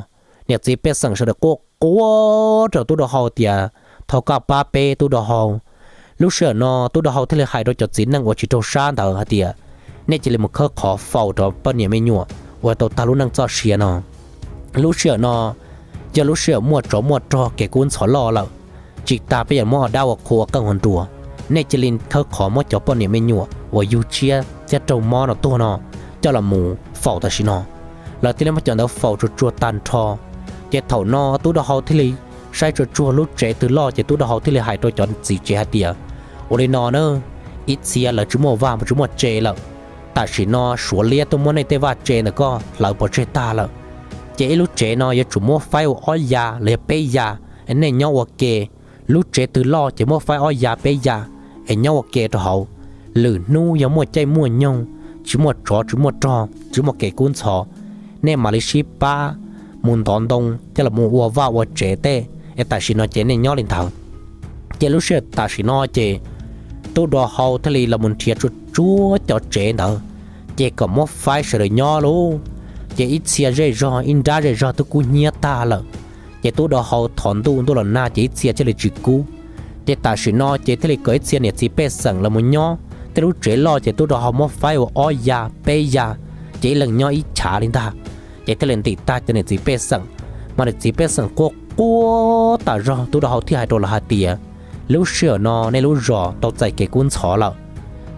Niam txiv pej xeem sawv daws quaj quaj rau Tub Dau Hau tias, thov koj pab peb Tub Dau Hau. Lub sij hawm no Tub Dau Hau thiaj li hais rau cov txiv neej uas tsis raug sab ntawd hais tias, nej cia li mus khawb qhov faus rau poj niam me nyuam uas tau tag lub neej txoj sia no. Lub sij hawm no yog lub sij hawm muaj tsov muaj rog kev kub ntxhov loj lawm, tsis tas peb yuav muab ua dab ua qhua ua qeej ua nruas. Nej cia li khawb qhov muab cov poj niam me nyuam uas yug tshiab thiab raug mob no tuag no coj los mus faus tam sim no. Lawv thiaj li muab cov ntawd faus tsuag tsuag tag nrho. Ces thaum no Tub Dau Hau thiaj li saib tsuag tsuag lub tsev twg loj ces Tub Dau Hau thiaj li hais rau cov txiv tsev hais tias, ua li no na, ib txhia lawv tsis muaj vaj tsis muaj tse lawm, tam sim no Suav liab tuaj muab nej tej vaj tse ntawm koj hlawv pov tseg tag lawm, ces ib lub tsev no yuav tsum muab faib ua ob ya los yog peb ya, es nej nyob ua ke. Lub tsev twg loj ces muab faib ob ya peb ya, es nyob ua ke rau hauv. Lwm hnub yog muaj caij muaj nyoog, tsis muaj tsov tsis muaj rog tsis muaj kev kub ntxhov, nej mam li sib pab mus ntov ntoo coj los mus ua vaj ua tsev tej, es tam sim no ces nej nyob li ntawd. Ces lub sij hawm tam sim no ces Tub Dau Hau thiaj li los mus nrhiav tsuag tsuag cov tsev ntawd, ces kom muab faib sawv daws nyob lauj. Ces ib txhia zej zog ib nrab zej zog twb kub hnyiab tag lawm. Ces Tub Dau Hau thov ntuj ntuj los nag ces ib txhia thiaj li tsis kub. Ces tam sim no ces thiaj li kom ib txhia niam txiv pej xeem los mus nyob tej lub tsev loj ces Tub Dau Hau muab faib ua ob ya peb ya, ces ib leeg nyob ib chav li ntag. Ces thiaj li ntim tag cov niam txiv pej xeem, mas niam txiv pej xeem quaj quaj tas zog Tub Dau Hau thiaj hais rau lawv hais tias, lub sij hawm no nej lub zos tau txais kev kub ntxhov lawm,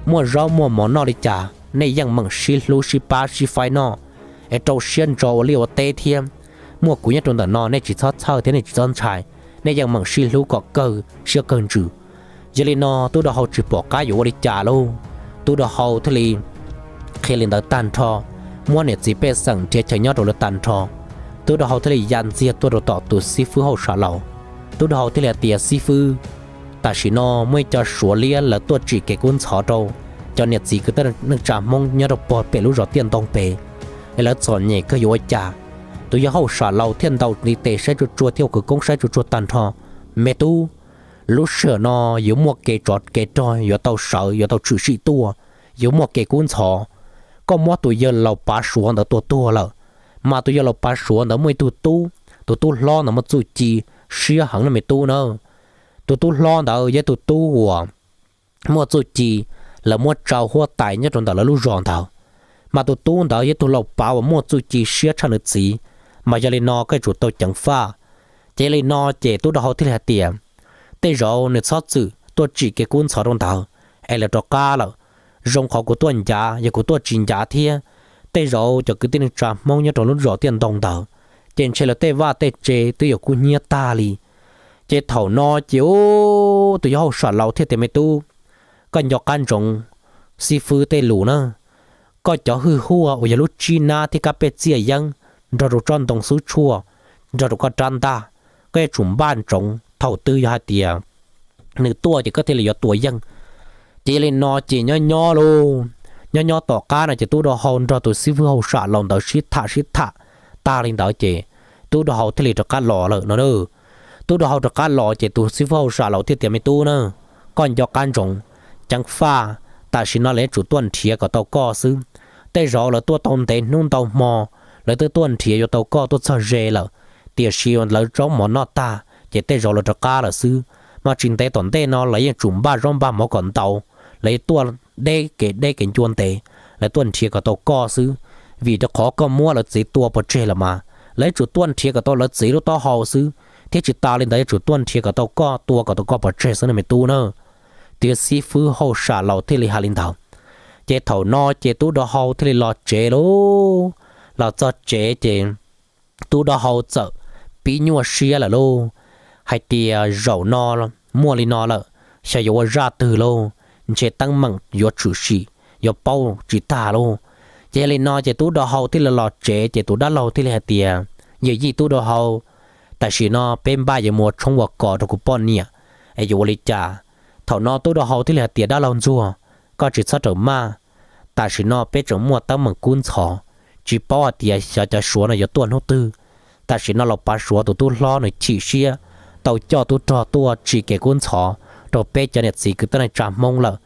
muaj zaub muaj mov noj li cas nej yeej meem sib hlub sib pab sib faib noj, es rau siab ntso ua liaj ua teb thiab. Muaj kuv nyob rau ntawm no nej tsis txhob txhawj thiab nej tsis txhob ntshai, nej yeej meem sib hlub kom kawg siab kawg ntsws. Yog li no Tub Dau Hau tsis pom qab yuav ua li cas lauj. Tub Dau Hau thiaj li qhia li ntawd tag nrho, muab niam txiv pej xeem nrhiav chaw nyob rau lawv tag nrho. Tub Dau Hau thiaj li ya ntxiag tuaj rau tom tus xib fwb hauj sam laus. Tub Dau Hau thiaj li hais tias, xib fwb, tam sim no muaj ib co Suav liab lawv tuaj tsim kev kub ntxhov rau cov niam txiv kwv tij neej tsa Hmoob nyob rau pog pem lub zos Tiaj Ntoo pem, es lawv txom nyem kawg yuav ua cas? Tus yawg hauj sam laus thiaj ntaus ntiv tes saib tsuag tsuag thiab ua khawv koob saib tsuag tsuag tag nrho, me tub, lub sij hawm no yuav muaj kev tsov kev rog yuav tau sawv yuav tau tshwm sim tuaj, yuav muaj kev kub ntxhov. Koj muab tus yawg laus pav Suav ntawd tua tuag lawm, mas tus yawg laus pav Suav ntawd muaj ib tug tub, tus tub hlob ntawd muaj txuj ci siab heev no me tub na. Tus tub hlob ntawd yog tus tub uas muaj txuj ci lawv muab tsau huab tais nyob rau ntawm lawv lub zos ntawd, mas tus tub ntawd yog tus laus pav uas muaj txuj ci siab tshaj nws txiv, mas yog li no koj yuav tsum tau ceev faj. Ces yog li no ces Tub Dau Hau thiaj li hais tias, tej zaum nws txhob txwm tuaj tsim kev kub ntxhov rau ntawd, es lawv rov qab lawm. Zoo qhov kuv tuaj ncav, yog kuv tuaj tsis ncav thiab, tej zaum cov kwv tij neej tsa Hmoob nyob rau lub zos Tiaj Ntoo ntawd, ces ntshe lawv tej vaj tej tse twb yuav kub hnyiab tag li. Ces thaum no ces tus yawg hauj sam laus thiaj tias, me tub, koj nco qab ntsoov xib fwb tej lus na. Koj cov hwj huaj uas yog lub tsib nab thiab kab pej txiaj yeeb nrog rau tsob ntoo xub tshuaj nrog rau koj rab ntaj, koj yuav tsum npaj ntsoov thaum twg yog hais tias nws tuaj ces koj thiaj li yuav tua yeej. Ces yog li no ces nyob nyob lauj, nyob nyob tom qab no ces Tub Dau Hau nrog tus xib fwb hauj sam laus ntawd sib tham sib tham tag li ntawd ces Tub Dau Hau thiaj li rov qab los lawm no. Tub Dau Hau rov qab los ces tus xib fwb hauj sam laus thiaj tias, me tub na, koj nco qab ntsoov, ceev faj, tam sim no lawv yuav tsum tuaj nrhiav kom tau koj xwb. Tej zaum lawv tuaj tau ntev hnub ntau hmo, lawv twb tuaj nrhiav yuav tau koj tuaj txog ze lawm, tiam sis lawv zaub mov noj tag ces tej zaum lawv rov qab lawm xwb. Mas tsis ntev tom ntej no lawv yeej tsum npaj zaub npaj mov kom ntau, lawv tuaj deb kev deb kev ncua ntev, lawv tuaj nrhiav kom tau koj xwb. Vim rau qhov koj muab lawv txiv tua pov tseg lawm mas lawv yuav tsum tuaj nrhiav kom tau lawv txiv lub taub hau xwb, thiab tsis tas li ntawd yuav tsum tuaj nrhiav kom tau koj, tua kom tau koj pov tseg xwb no me tub na. Tus xib fwb hauj sam laus thiaj li hais li ntawd. Ces thaum no ces Tub Dau Hau thiaj li los tsev lauj. Los txog tsev ces Tub Dau Hau txawm pib nyuaj siab lawm lauj, hais tias zaum no muaj li no lawm, xyov yuav ua zaj twg lauj, ntshe teeb meem yuav tshwm sim, yuav paub tsis tag lauj. Ces yog li no ces Tub Dau Hau thiaj li los tsev ces tus dab laug thiaj li hais tias, yawm yij Tub Dau Hau, Tam sim no peb npaj yuav mus ua tshoob ua kos rau kuv poj niam, es yuav ua li cas? Thaum no tub dau hau thiaj li hais tias, Dab laug ntsuag, koj tsis txhob rawm maj. Tam sim no peb tseem muaj teeb meem kub ntxhov, tsis paub hais tias xyov cov suav no yuav tuaj hnub twg. Tam sim no los pav suav tus tub hlob nws chim siab tau coj tub rog tuaj tsim kev kub ntxhov rau peb cov niam txiv kwv tij neej tsa Hmoob lawm.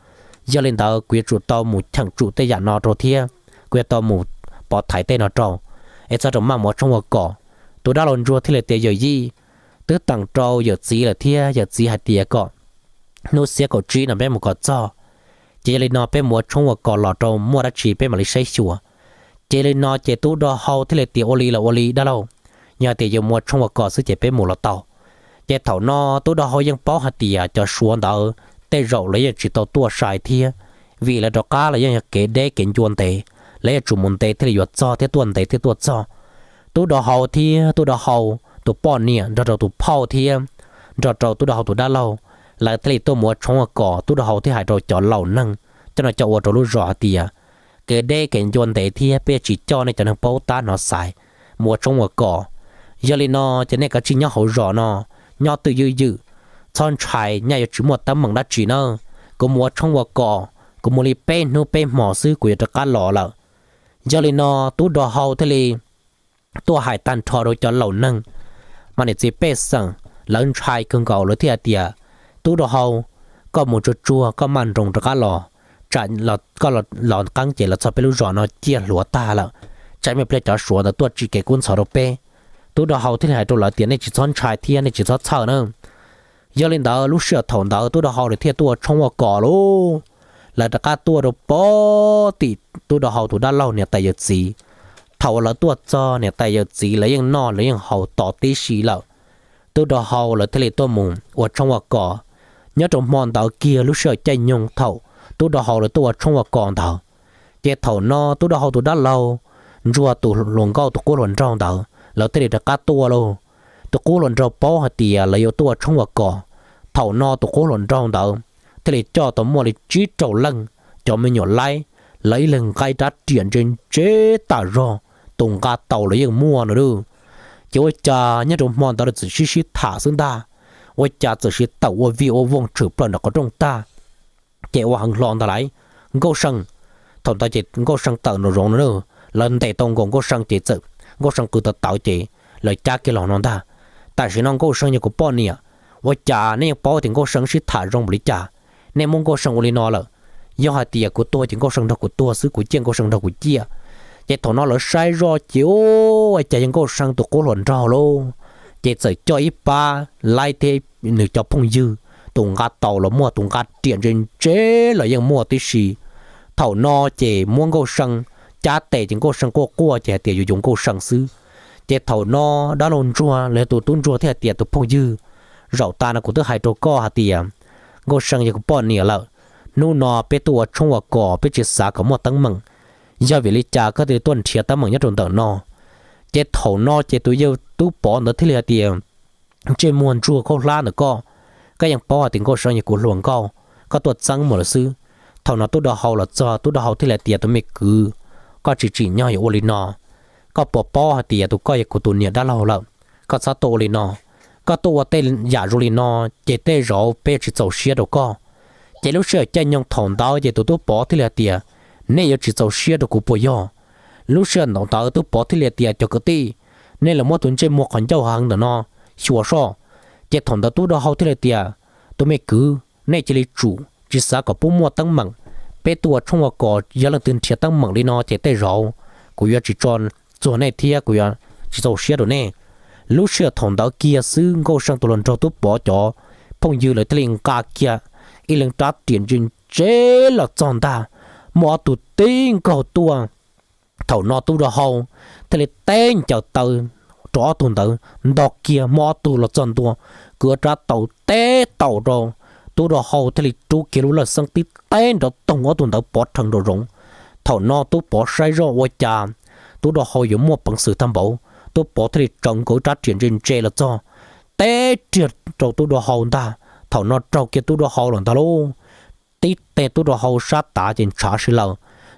Yog li ntawd kuv yuav tsum tau mus cheem tsum tej yam no rau thiab kuv yuav tau mus pov thaiv tej no rau, es txhob rawm maj mus ua tshoob ua kos. Tus dab laug ntsuag thiaj li tias, Yawm yij, twb teem rau yawm txiv lawm thiab yawm txiv hais tias kom hnub xiab kaum tsib no peb mus kom txog, ces yog li no peb mus ua tshoob ua kos los rau muaj dab tsi peb mam li saib xyuas. Ces yog li no ces tub dau hau thiaj li tias, Ua li los ua li dab laug, yog hais tias yuav mus ua tshoob ua kos xwb ces peb mus los tau. Ces thaum no tub dau hau yeej paub hais tias cov suav ntawd tej zaum lawv yeej tsis tau tuaj sai thiab, vim lawv rov qab los yeej yog kev deb kev ncua ntev, lawv yuav tsum mus ntev thiaj li yuav txog thiab tuaj ntev thiaj tuaj txog. Tub dau hau thiab tub dau hau tus poj niam nrog rau tus phauj thiab nrog rau tub dau hau tus dab laug, lawv thiaj li tuaj mus ua tshoob ua kos. Tub dau hau thiaj hais rau cov laus neeg coj no coj ua rau lub zos hais tias, Kev deb kev ncua ntev thiab peb tsis coj nej cov neeg paub tab hnov xaiv mus ua tshoob ua kos. Yog li no ces nej kav tsij nyob hauv zos no, nyob twj ywm ywm, txhob ntshai, nyaj yuav tsis muaj teeb meem dab tsi nawb. Kuv mus ua tshoob ua kos, kuv mus li peb hnub peb hmo xwb kuv yuav rov qab los lawm. Yog li no tub dau hau thiaj li tuaj hais tag nrho rau cov laus neeg, mas niam txiv pej xeem lawv ntshai kawg nkaus, lawv thiaj hais tias, Tub dau hau, koj mus tsuag tsuag koj maj nroos rov qab los, tsam koj los qeeb ces los txog peb lub zos no ciaj hluav tag lawm, tsam muaj pliag cov suav ntawd tuaj tsim kev kub ntxhov rau peb. Tub dau hau thiaj li hais rau lawv tias, Nej tsis txhob ntshai thiab nej tsis txhob txhawj na. Yog li ntawd lub sij hawm thaum ntawd tub dau hau lawv thiaj tuaj ua tshoob ua kos lauj. Lawv rov qab tuaj rau pem tim tub dau hau tus dab laug niam tais yawm txiv. Thaum uas lawv tuaj txog niam tais yawm txiv lawv yeej noj lawv yeej haus tos tib si lawm. Tub dau hau lawv thiaj li tuaj mus ua tshoob ua kos. Nyob rau hmo ntawd kiag lub sij hawm caij nyoog thaum tub dau hau lawv tuaj ua tshoob ua kos ntawd, ces thaum no tub dau hau tus dab laug ntsuag tus hluas nkauj tus qub hluas nraug ntawd lawv thiaj li rov qab tuaj lauj. Tus qub hluas nraug paub hais tias lawv yuav tuaj ua tshoob ua kos. Thaum no tus qub hluas nraug ntawd thiaj li coj tau muaj li tsib rau leej cov me nyuam laib, lawv ib leeg nqa rab riam ntse ntse tas zog, tus nqa taus los yeej muaj no lauj. Ces ua cas nyob rau hmo ntawd lawv txawm sib sib tham xwb ntag, ua cas txawm sib tawm ua vij ua voog tshwm plaws nram qhov rooj tag. Ces ua heev hlo ntag lauj, Nkauj See. Thaum ntawd ces Nkauj See tawm nraum zoov no, lawv ntes tau nkaus Nkauj See ces txawm Nkauj See qw tawv tawv ces lawv cab kiag los no ntag. Tam sim no Nkauj See yog kuv poj niam, ua cas nej yeej paub tias Nkauj See sib tham zoo npaum li cas? Nej muab Nkauj See ua li no lawm, yog hais tias kuv tuag ces Nkauj See nrog kuv tuag xwb, kuv ciaj Nkauj See nrog kuv ciaj. Ces thaum no lawv saib zoj ces ua cas yog Nkauj See tus qub hluas nraug lauj. Ces txawm coj ib pab laib thiab nws cov phooj ywg, tus nqa taus los muaj, tus nqa riam ntse ntse los yeej muaj tib si. Thaum no ces muab Nkauj See cab tes ces Nkauj See quaj quaj ces hais tias yuav yuav Nkauj See xwb. Ces thaum no dab laug ntsuag los yog tus tub ntsuag thiaj hais tias, Tus phooj ywg, zaum tas no kuv twb hais rau koj hais tias Nkauj See yog kuv poj niam lawm. Hnub no peb tuaj ua tshoob ua kos peb tsis xav kom muaj teeb meem, yog vim li cas koj thiaj li tuaj nrhiav teeb meem nyob rau ntawm no? Ces thaum no ces tus yawg tub pov ntawd thiaj li hais tias, Ntsej muag ntsuag khaub hlab ntawm koj, koj yeej paub hais tias Nkauj See yog kuv hluas nkauj, koj tuaj txeeb mus lawm xwb. Thaum no tub dau hau los txog, tub dau hau thiaj li hais tias, Tus me kwv, koj tsis tsim nyog yuav ua li no. Koj puas paub hais tias tus koj yog kuv tus niam dab laug lawm? Koj txhob tuaj ua li no. Koj tuaj ua tej yam zoo li no ces tej zaum peb yuav tsis txaus siab rau koj. Ces lub sij hawm caij nyoog thaum ntawd ces tus tub pov thiaj li hais tias, Nej yuav tsis txaus siab rau kuv puas yog? Lub sij hawm ntawd tub pov thiaj li hais tias, Cov kwv tij, nej los muab tus ntsej muag qhov ncauj heev ntawm no xyuas soj. Ces thaum ntawd tub dau hau thiaj li tias, Tus me kwv, nej cia li tsum tsis xav kom pub muaj teeb meem. Peb tuaj ua tshoob ua kos, yog leej twg nrhiav teeb meem li no ces tej zaum kuv yuav tsis tso txuag nej thiab kuv yuav tsis txaus siab rau nej. Lub sij hawm thaum ntawd kiag xwb Nkauj See tus hluas nraug tub pov cov phooj ywg lawv thiaj li nqa kiag ib leeg rab riam ntse ntse los txog ntag, muaj ob tug tib nkaug tuaj. Thaum no tub dau hau thiaj li teb ncaws taw rau ob tug ntawd nto kiag, muaj ob tug los txog ntua, kwv rab taus teb taus rau, tub dau hau thiaj li rub kiag lub lawj xeeb tib teb nrov toog, ob tug ntawd pov rhees nraum zoov. Thaum no tub pov saib zoj ua cas tub dau hau yuav muaj peev xwm tag npaum, tub pov thiaj li tsaws nkaus rab riam ntse ntse los txog, teb riag rau tub dau hau ntag. Thaum no raug kiag tub dau hau lawm ntag lauj. Tib teg tub dau hau sab tav ces ntshav si lawm.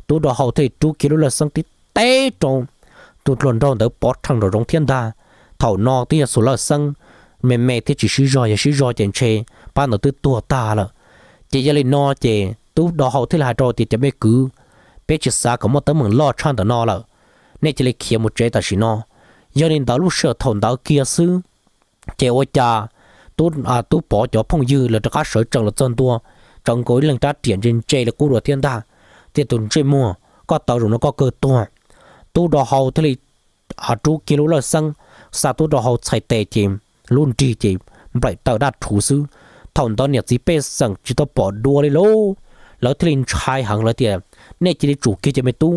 Tub dau hau thiaj li rub kiag lub lawj xeeb tib teb rau tus hluas nraug ntawd pov rhees nraum zoov thiab ntag. Thaum no twb yog xuas lawj xeeb me me thiab tsis sib zog, yog sib zog ces ntshe pab ntawd twb tuag tag lawm. Ces yog li no ces tub do hau thiaj li hais rau tias, cov me kwv, peb tsis xav kom muaj teeb meem loj tshaj ntawm no lawm, nej cia li khiav mus tsev tam sim no. Yog li ntawd lub sij hawm thaum ntawd kiag xwb ces ua cas tub Pov cov phooj ywg lawv rov qab sawv tsees los txog ntua, tsawv nkaus ib leeg rab riam ntse ntse li qub dua thiab ntag. Tias, tus ntsej muag, koj tawv zaum no koj kawg tuag. Tub do hau thiaj li rub kiag lub lawj xeeb, xa tub do hau txhais tes ces lub nrig ces nplaim tawm daj rhuv xwb. Thaum ntawd niam txiv pej xeem tsis tau pom dua li lauj, lawv thiaj li ntshai heev lawv tias, nej cia li tsum kiag cov me tub,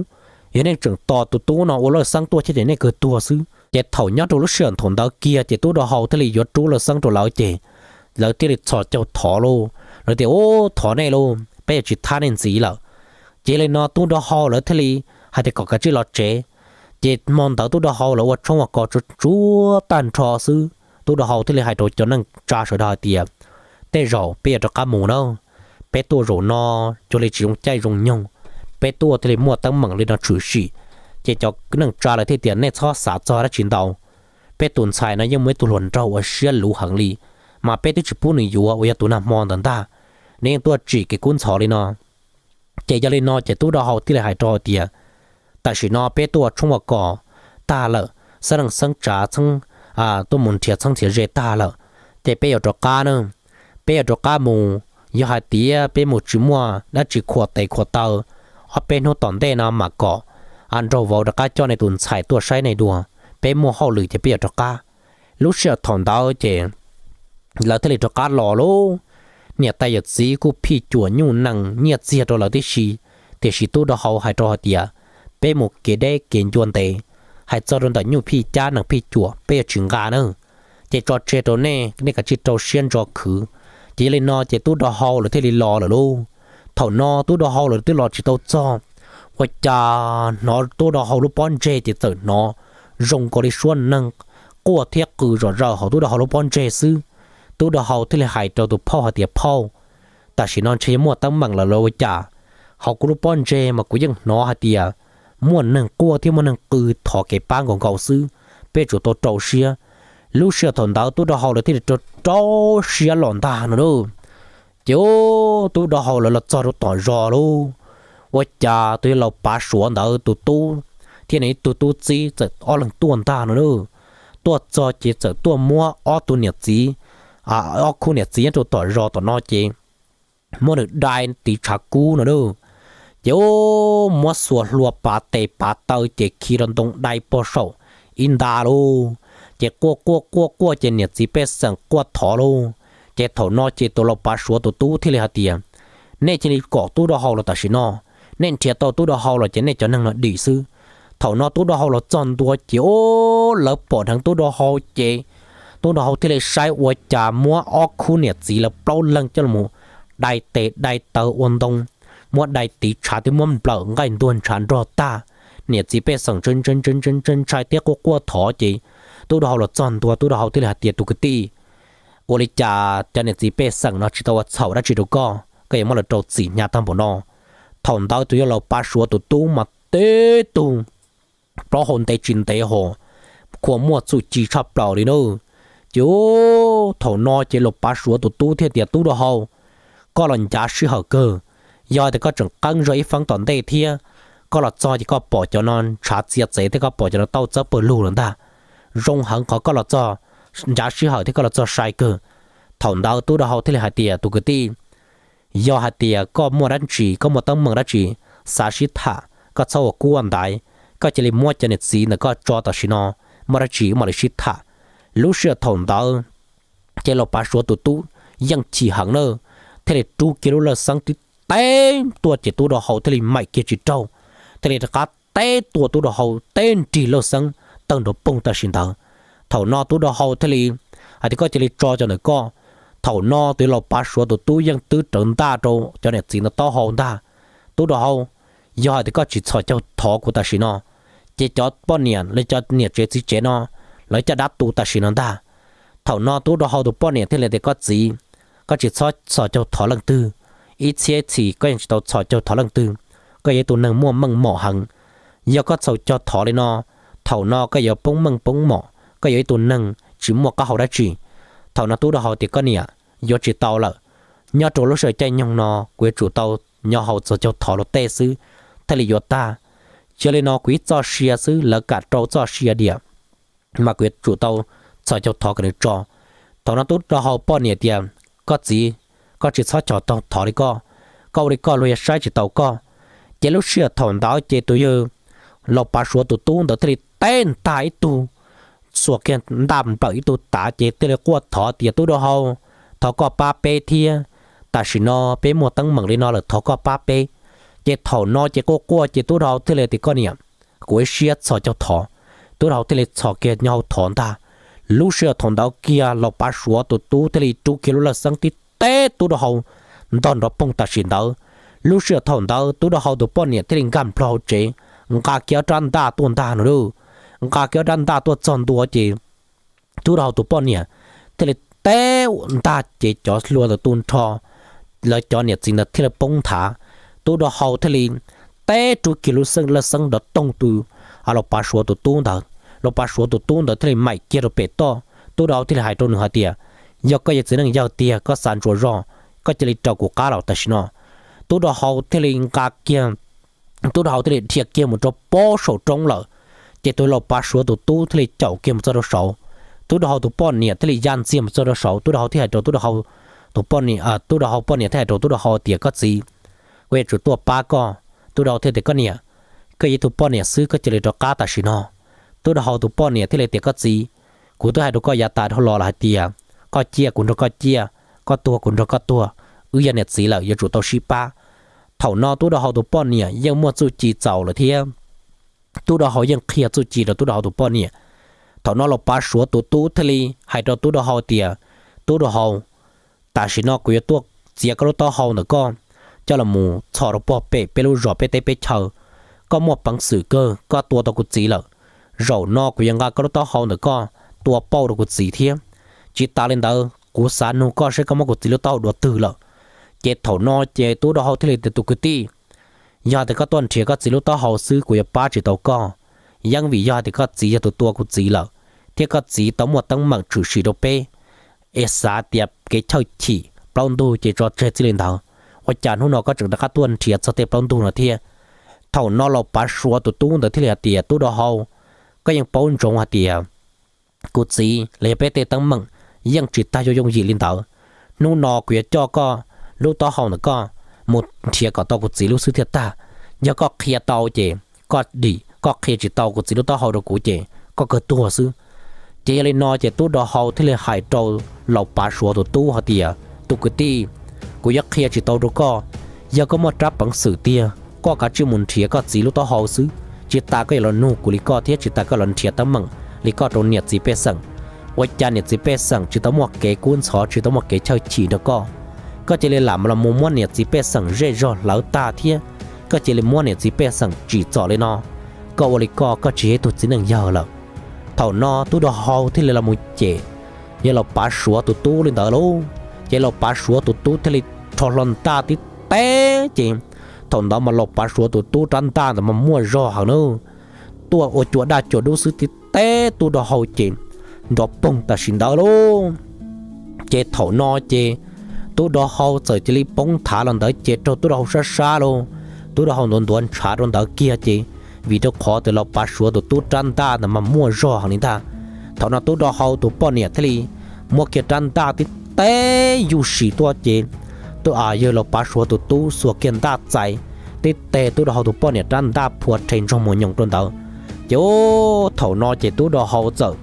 yog nej tseem tos tus tub no ua lawj xeeb tuaj thiab ces nej kawg tuag xwb. Ces thaum nyob rau lub sij hawm thaum ntawd kiag ces tub do hau thiaj li yuav rub lawj xeeb rau lawv ces lawv thiaj li txhos caug thov lauj, lawv tias, ub, thov nej lauj, peb yuav tsis thab nej ntxiv lawm. Ces li no tub do hau lawv thiaj li hais tias kom kav tsij los tsev. Ces hmo ntawd tub do hau lawv ua tshoob ua kos tsuag tag nrho xwb, tub do hau thiaj li hais rau cov neej tsa sawv daws hais tias, tej zaum peb yuav rov qab mus na, peb tuaj zaum no cuag li tsis zoo caij zoo nyoog, peb tuaj thiaj li muaj teeb meem li no tshwm sim. Ces cov neej tsa lawv thiaj tias, nej txhob xav txog dab tsi ntau, peb tus ntxhais no yeej muaj ib tug hluas nraug uas siab luv heev li, mas peb twb tsis pub nws yuav uas yog tus nag hmo ntawd ntag, nws yeej tuaj tsim kev kub ntxhov li no. Ces yog li no ces tub do hau thiaj li hais rau hais tias, tam sim no peb tuaj ua tshoob ua kos tag lawm, xeeb leej xeeb tsav txheeb, tuaj mus nrhiav txheeb nrhiav ze tag lawm, ces peb yuav rov qab na. Peb yuav rov qab mus, yog hais tias peb mus tsis muaj dab tsi khuam tes khuam taw, ob peb hnub tom ntej no mam kom nraug vauv rov qab coj nej tus ntxhais tuaj saib nej dua. Peb muaj hauj lwm ces peb yuav rov qab. Lub sij hawm thaum ntawd ces lawv thiaj li rov qab los lauj. Niam tais yawm txiv kuj phij cuam nyuj nees nyiaj txiag rau lawv tib si, tiam sis tub do hau hais rau hais tias, peb mus kev deb kev ncua ntev, hais txog rau ntawm nyuj phij cab nees phij cuam peb yuav tsis nqa na, ces tso tseg rau nej, nej kav tsij rau siab ntso khwv. Ces yog li no ces tub do hau lawv thiaj li los lawm lauj. Thaum no tub do hau lawv twb los tsis tau txog, ua cas hnov tub do hau lub pob ntseg ces txawm hnov zoo nkaus li suab neeg quaj thiab qw zom zaws hauv tub do hau lub pob ntseg xwb. Tub do hau thiaj li hais rau tus phauj hais tias, phauj, tam sim no ntshe yuav muaj teeb meem lawm los ua cas? Hauv kuv lub pob ntseg mas kuv yeej hnov hais tias muaj neeg quaj thiab muaj neeg qw thov kev pab nkaus nkaus xwb, peb tsum tau rau siab. Lub sij hawm thaum ntawd tub do hau lawv thiaj li rau rau siab los ntag no lauj. Ces tub do hau lawv los txog rau tom zos lauj, ua cas tus yawg laus Pav Suav ntawd tus tub thiab nws ib tug tub txib txawm ob leeg tuaj ntag no lauj. Tuaj txog ces txawm tuaj muab ob tug niam txiv, ob khub niam txiv nyob rau tom zos tom no ces muab nws dai tiv tshav kub no lauj. Ces muab xuas hlua pav tes pav taw ces khi rau ntoo dai pog saum ib nta lauj. Ces quaj quaj quaj quaj ces niam txiv pej xeem quaj thov lauj. Ces thaum no ces tus laus Pav Suav tus tub thiaj li hais tias, nej cia li kom tub do hau los tam sim no, nej nrhiav tau tub do hau los ces nej cov neeg no dim xwb. Thaum no tub do hau los txog ntua ces lawv pom dheev tub do hau ces tub do hau thiaj li saib ua cas muab ob khub niam txiv lawv plaub leeg coj los dai tes dai taw ua ntoo, muab dai tiv tshav thiab muab nplawm nqaij ntuag ntshav nrog tag. Niam txiv pej xeem ntshai ntshai thiab quaj quaj thov ces tub do hau los txog ntua tub do hau thiaj li hais tias, tus kwv tij, ua li cas cov niam txiv pej xeem no tsis tau ua txhaum dab tsi rau koj, koj yuav muab lawv rau txim hnyav tag npaum no? Thaum ntawd tus yawg laus Pav Suav tus tub mas teb tug plaub hau ntev tsis ntev ho khua muaj txuj ci tshaj plaws li na. Ces thaum no ces laus Pav Suav tus tub thiaj tias, tub do hau, koj los ncav sij hawm kawg. Yog hais tias koj tseem qeeb zog ib feeb tom ntej thiab, koj los txog ces koj pom cov no ntshav txia txev thiab koj pom cov no tau txawb pawg lug lawm ntag. Zoo heev qhov koj los txog ncav sij hawm thiab koj los txog sai kawg. Thaum ntawd tub do hau thiaj li hais tias, tus kwv tij, yog hais tias koj muaj dab tsi, koj muaj teeb meem dab tsi, xav sib tham, koj txhob ua kub ua ntaiv, koj cia li muab cov niam txiv ntawm koj tso tam sim no, muaj dab tsi mam li sib tham. Lub sij hawm thaum ntawd ces laus Pav Suav tus tub yeej chim heev na, thiaj li rub kiag lub lawj xeeb tib teb tuaj ces tub do hau thiaj li maim kiag tsis raug, thiaj li rov qab teb tuaj tub do hau teb nrig lawj xeeb tawg nrov poog tam sim ntawd. Thaum no tub do hau thiaj li hais tias, koj cia li tso cov ntawm koj. Thaum no tus laus Pav Suav tus tub yeej twb rawv ntaj rau cov niam txiv ntawd taub hau ntag. Tub do hau, yog hais tias koj tsis txhos caug thov kuv tam sim no, ces cov poj niam los cov niam tsev txiv tsev no lawv caj dab tu tam sim no ntag. Thaum no tub do hau tus poj niam thiaj li tias, koj txiv, koj tsis txhob txhos caug thov leej twg. Ib txhiab ib txhis koj yeej tsis tau txhos caug thov leej twg. Koj yog ib tug neeg muaj meej mom heev. Yog koj txhos caug thov li no, thaum no koj yuav poob meej poob mom, koj yog ib tug neeg tsis muaj qab hau dab tsi. Thaum no tub rau hau tias koj niam, yuav tsis tau lawm, nyob rau lub sij hawm caij nyoog no kuv yuav tsum tau nyo hau txog caug thov luag tej xwb thiaj li yuav tag. Cia li no kuv ib txoj sia xwb lawv kam rau txoj sia diam, mas kuv yuav tsum tau txhos caug thov kom nws tso. Thaum no tub rau hau poj niam tias, koj txiv, koj tsis txhob chos taug thov li koj, koj ua li koj luag yuav saib tsis taus koj. Ces lub sij hawm thaum ntawd ces tus yawg laus pav suav tus tub ntawd thiaj li teb ntag ib tug xuas kiag ntaj nplawm ib tug tav ces thiaj li quaj thov tias tub rau hau, thov koj pab peb thiab, tam sim no peb muaj teeb meem li no lawm thov koj pab peb. Ces thaum no ces quaj quaj ces tub rau hau thiaj li tias koj niam, kuv ib siab txhos caug thov. Tub rau hau thiaj li txhos kiag nyo hau thov ntag. Lub sij hawm thaum ntawd kiag laus pav suav tus tub thiaj li rub kiag lub laj xeeb tib teb tub rau hau ntog nrov poog tam sim ntawd. Lub sij hawm thaum ntawd tub rau hau tus poj niam thiaj li nkag nplog hauv tsev, nqa kiag ob rab ntaj tuaj ntag no lauj. Nqa kiag ob rab ntaj tuaj txog ntua ces tub rau hau tus poj niam thiaj li teb ntag ces cov hlua ntawd tu nrho, lawv cov niam txiv ntawd thiaj li poob nthav. Tub rau hau thiaj li teb rub kiag lub laj xeeb nrov toog tus laus pav suav tus tub ntawd. Laus pav suav tus tub ntawd thiaj li maim kiag rau pem toj. Tub rau hau thiaj li hais rau nws hais tias, yog koj yog txiv neej yawg tiag koj xav ntsuas zog, koj cia li rau kuv qab los tam sim no. Tub rau hau thiaj li nqa kiag tub rau hau thiaj li dhia kiag mus rau pob saum roob lawm. Ces tus laus pav suav tus tub thiaj li caum kiag mus txog rau saud. Tub rau hau tus poj niam thiaj li ya ntxiag mus txog rau saud. Tub rau hau thiaj hais rau tub rau hau tus poj niam, tub rau hau poj niam thiaj hais rau tub rau hau tias koj txiv, kuv yuav tsum tuaj pab koj. Tub rau hau thiaj tias koj niam, koj yog ib tug poj niam xwb koj cia li rov qab tam sim no. Tub rau hau tus poj niam thiaj li tias koj txiv, kuv twb hais rau koj yav tas dhau los lawm hais tias koj ciaj kuv nrog koj ciaj, koj tuag kuv nrog koj tuag, wb yog niam txiv lawm yuav tsum tau sib pab. Thaum no tub rau hau tus poj niam yeej muaj txuj ci txaus lawm thiab. Tub rau hau yeej qhia txuj ci rau tub rau hau tus poj niam. Thaum no laus pav suav tus tub thiaj li hais rau tub rau hau tias, tub rau hau, tam sim no kuv yuav tuaj txiav koj lub taub hau ntawm koj coj los mus txhos rau puag pem peb lub zos peb teb peb chaw. Koj muaj peev xwm kawg koj tua tau kuv txiv lawm. Zaum no kuv yuav nqa koj lub taub hau ntawm koj tua pauj rau kuv txiv thiab. Tsis tas li ntawd kuv xav nug koj saib koj muab kuv txiv lub taub hau dua twg lawm. Ces thaum no ces tub rau hau thiaj li tias tus kwv tij, yog hais tias koj tuaj nrhiav koj txiv lub taub hau xwb kuv yuav pab tsis tau koj, yeej vim yog hais tias koj txiv yog tus tua kuv txiv lawm, thiab koj txiv tau muaj teeb meem tshwm sim rau peb, es xav tias kev chawj chim plaub ntug ces tso tseg txij li ntawd. Ua cas hnub no koj tseem rov qab tuaj nrhiav txog tej plaub ntug no thiab? Thaum no laus pav suav tus tub ntawd thiaj li hais tias tub rau hau, koj yeej paub ntsoov hais tias kuv txiv los yog peb tej teeb meem yeej tsis tag yuav yooj yim li ntawd. Hnub no kuv yuav coj koj lub taub hau ntawm koj mus nrhiav kom tau kuv txiv lub xwb thiaj tag. Yog koj qhia tau ces koj dim, koj qhia tsis tau kuv txiv lub taub hau rau kuv ces koj kawg tuag xwb. Ces yog li no ces tub rau hau thiaj li hais rau laus pav suav tus tub hais tias tus kwv tij, kuv yuav qhia tsis tau rau koj. Yog koj muaj rab peev xwm tiag koj kav tsij mus nrhiav koj txiv lub taub hau xwb, tsis tas koj yuav los nug kuv li koj thiab tsis tas koj los nrhiav teeb meem li koj rau niam txiv pej xeem. Ua cas niam txiv pej xeem tsis tau muaj kev kub ntxhov tsis tau muaj kev chawj chim rau koj? Koj cia li lam los mus muab niam txiv pej xeem zej zog hlawv tag thiab koj cia li muab niam txiv pej xeem tsim txom li no. Koj ua li koj koj tsis yog ib tug txiv neej yawg lawm. Thaum no tub rau hau thiaj li los mus cem yog laus pav suav tus tub li ntawd lauj. Ces laus pav suav tus tub thiaj li rho hlo ntaj tib teb ces thaum ntawd mas laus pav suav tus tub rab ntaj ntawd mas muaj zog heev na, tuaj ua cua daj cua dub xwb tib teb tub rau hau ces nrov poog tam sim ntawd lauj. Ces thaum no ces tub rau hau txawm cia li poob thav los ntawd ces raug tub rau hau sab sab lauj. Tub rau hau ntuav ntuav ntshav rau ntawd kiag ces vim rau qhov tias laus pav suav tus tub rab ntaj ntawd mas muaj zog heev li ntag. Thaum no tub rau hau tus poj niam thiaj li muab kiag rab ntaj tib teb yuj sim tuaj ces tub a yawg laus pav suav tus tub xuas kiag ntaj txais tib teg tub rau hau tus poj niam rab ntaj phua rhe ntsoog mus nyoos rau ntawd. Ces thaum no ces tub rau hau txawm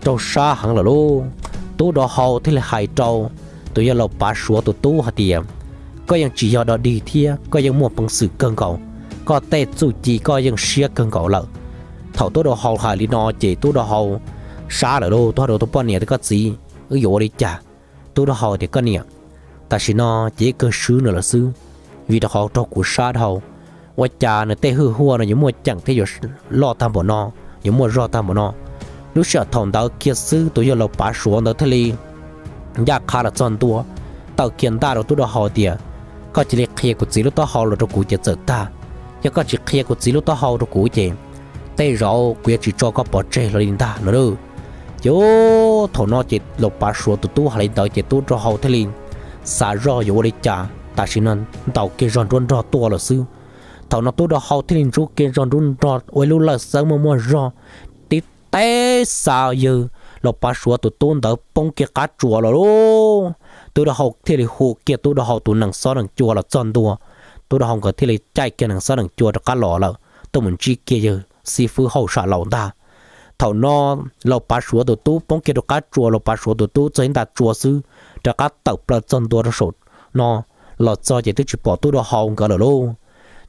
raug sab heev lawm lauj. Tub rau hau thiaj li hais rau tus yawg laus pav suav tus tub hais tias, koj yeej tsis yog dog dig thiab koj yeej muaj peev xwm kawg nkaus, koj tej txuj ci koj yeej siab kawg nkaus lawm. Thaum tub rau hau hais li no ces tub rau hau sab lawm lauj. Tub rau hau tus poj niam tias koj txiv, wb yuav ua li cas? Tub rau hau tias koj niam, tam sim no ces ib kawg swb nws lawm xwb, vim rau qhov raug kuv sab dhau. Ua cas nws tej hwj huaj no yuav muaj ceem thiab yuav loj tag npaum no, yuav muaj zog tag npaum no? Lub sij hawm thaum ntawd kiag xwb tus yawg laus pav suav ntawd thiaj li ncaj qha los txog ntua, taw kiag ntaj rau tub rau hau tias, koj cia li qhia kuv txiv lub taub hau los rau kuv ces txawm tag. Yog koj tsis qhia kuv txiv lub taub hau rau kuv ces tej zaum kuv yuav tsis tso koj pov tseg los li ntag no lauj. Ces thaum no ces Laus Pav Suav tus tub hais li ntawd ces tub rau hau thiaj li xav zoj yuav ua li cas, tam sim no ntaus kiag zog nruab nrog tuaj lawm xwb. Thaum no tub rau hau thiaj li ntsuj kiag zog nruab nrog ua ib lub lawj xeeb muaj muaj zog, tib teb xa yawg Laus Pav Suav tus tub ntawd poob kiag qab tsuas los lauj. Tub rau hau thiaj li hu kiag tub rau hau tus nees xob nees cua los txog ntua. Tub rau hau nkawd thiaj li caij kiag nees xob nees cua rov qab los lawm, tuaj mus ntsib kiag yawg xib fwb hauj sam laus ntag. Thaum no Laus Pav Suav tus tub poob kiag rau qab tsuas, Laus Pav Suav tus tub txog ib nta tsua xwb, rov qab tawm plaws txog ntua rau saum no los txog ces twb tsis pom tub rau hau nkawd lawm lauj.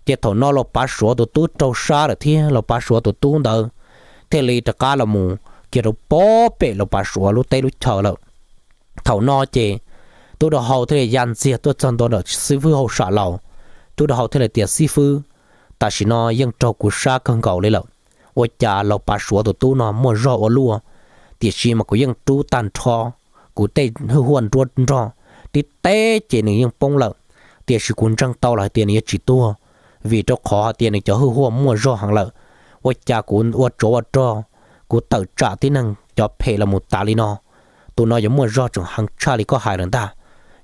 Ces thaum no Laus Pav Suav tus tub raug sab lawm thiab Laus Pav Suav tus tub ntawd thiaj li rov qab los mus kiag rau pob pem Laus Pav Suav lub teb lub chaw lawm. Thaum no ces tub rau hau thiaj li ya ntxiag tuaj txog ntua ntawm xib fwb hauj sam laus. Tub rau hau thiaj li tias, Xib fwb, tam sim no yeej raug kuv sab kawg nkaus li lawm. Ua cas Laus Pav Suav tus tub no muaj zog ua luaj, tiam sis mas kuv yeej rub tag nrho kuv tej hwj huaj nruab nrog, tib teb ces nws yeej poob lawm. Tiam sis kuv ntseeg tau los hais tias nws yuav tsis tuag, vim rau qhov hais tias nws cov hwj huaj muaj zog heev lawm. Ua cas kuv ua tsov ua rog, kuv tawm tsam tib neeg cov phem los mus tas li no? Tus no yuav muaj zog tseem heev tshaj li koj hais lawm ntag.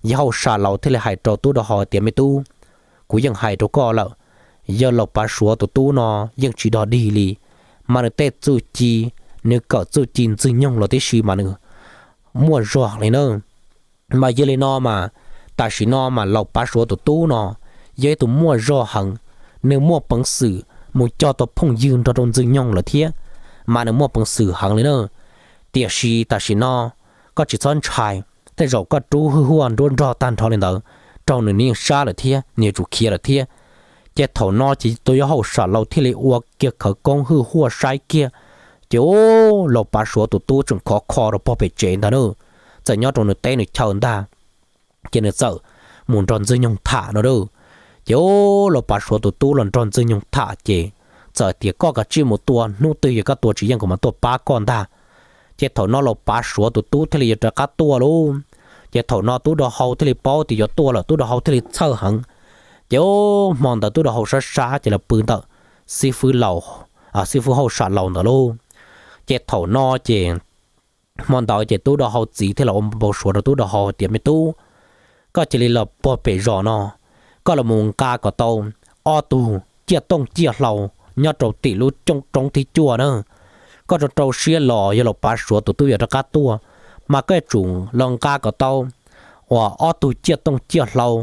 Yawg hauj sam laus thiaj li hais rau tub rau hau hais tias, Me tub, kuv yeej hais rau koj lawm, yawg Laus Pav Suav tus tub no yeej tsis dog dig li, mas nws tej txuj ci, nws kawm txuj ci ntxwg nyoog los tib si mas nws muaj zog li na. Mas yog li no mas, tam sim no mas Laus Pav Suav tus tub no yog ib tug muaj zog heev, nws muaj peev xwm mus cog tau phooj ywg nrog rau ntxwg nyoog lawm thiab, mas nws muaj peev xwm heev li na. Tiam sis tam sim no koj tsis txhob ntshai, tej zaum koj rub hwj huaj nruab nrog tag nrho li ntawd, raug nws nws yeej sab lawm thiab, nws yuav tsum khiav lawm thiab. Ces thaum no ces tus yawg hauj sam laus thiaj li ua kiag khawv koob hwj huaj saib kiag, ces Laus Pav Suav tus tub tseem khov kho rau pog pem tsev ntag na, txawm nyob rau nws teb nws chaw ntag. Ces nws txawm mus nrog ntxwg nyoog tham no a. Ces Laus Pav Suav tus tub los nrog ntxwg nyoog tham ces txawm tias, Koj kav tsij mus tua, hnub twg yog koj tua tsis yeej kuv mam tuaj pab koj ntag. Ces thaum no Laus Pav Suav tus tub thiaj li yuav rov qab tuaj lauj. Ces thaum no tub rau hau thiaj li paub tias yuav tuaj lawm, tub rau hau thiaj li txhawj heev. Ces hmo ntawd tub rau hau sab sab ces los pw ntawm xib fwb laus, xib fwb hauj sam laus ntawd lauj. Ces thaum no ces hmo ntawd ces tub rau hau txiv thiaj los ua npau suav rau tub rau hau hais tias, Me tub, koj cia li los pog pem zos no, koj los mus nqa kom tau ob tug ciaj tooj ciaj hlau nyob rau tim lub roob thib cuaj na. Koj rau rau siab los yog Laus Pav Suav tus tub yuav rov qab tuaj, mas koj yuav tsum los nqa kom tau uas ob tug ciaj tooj ciaj hlau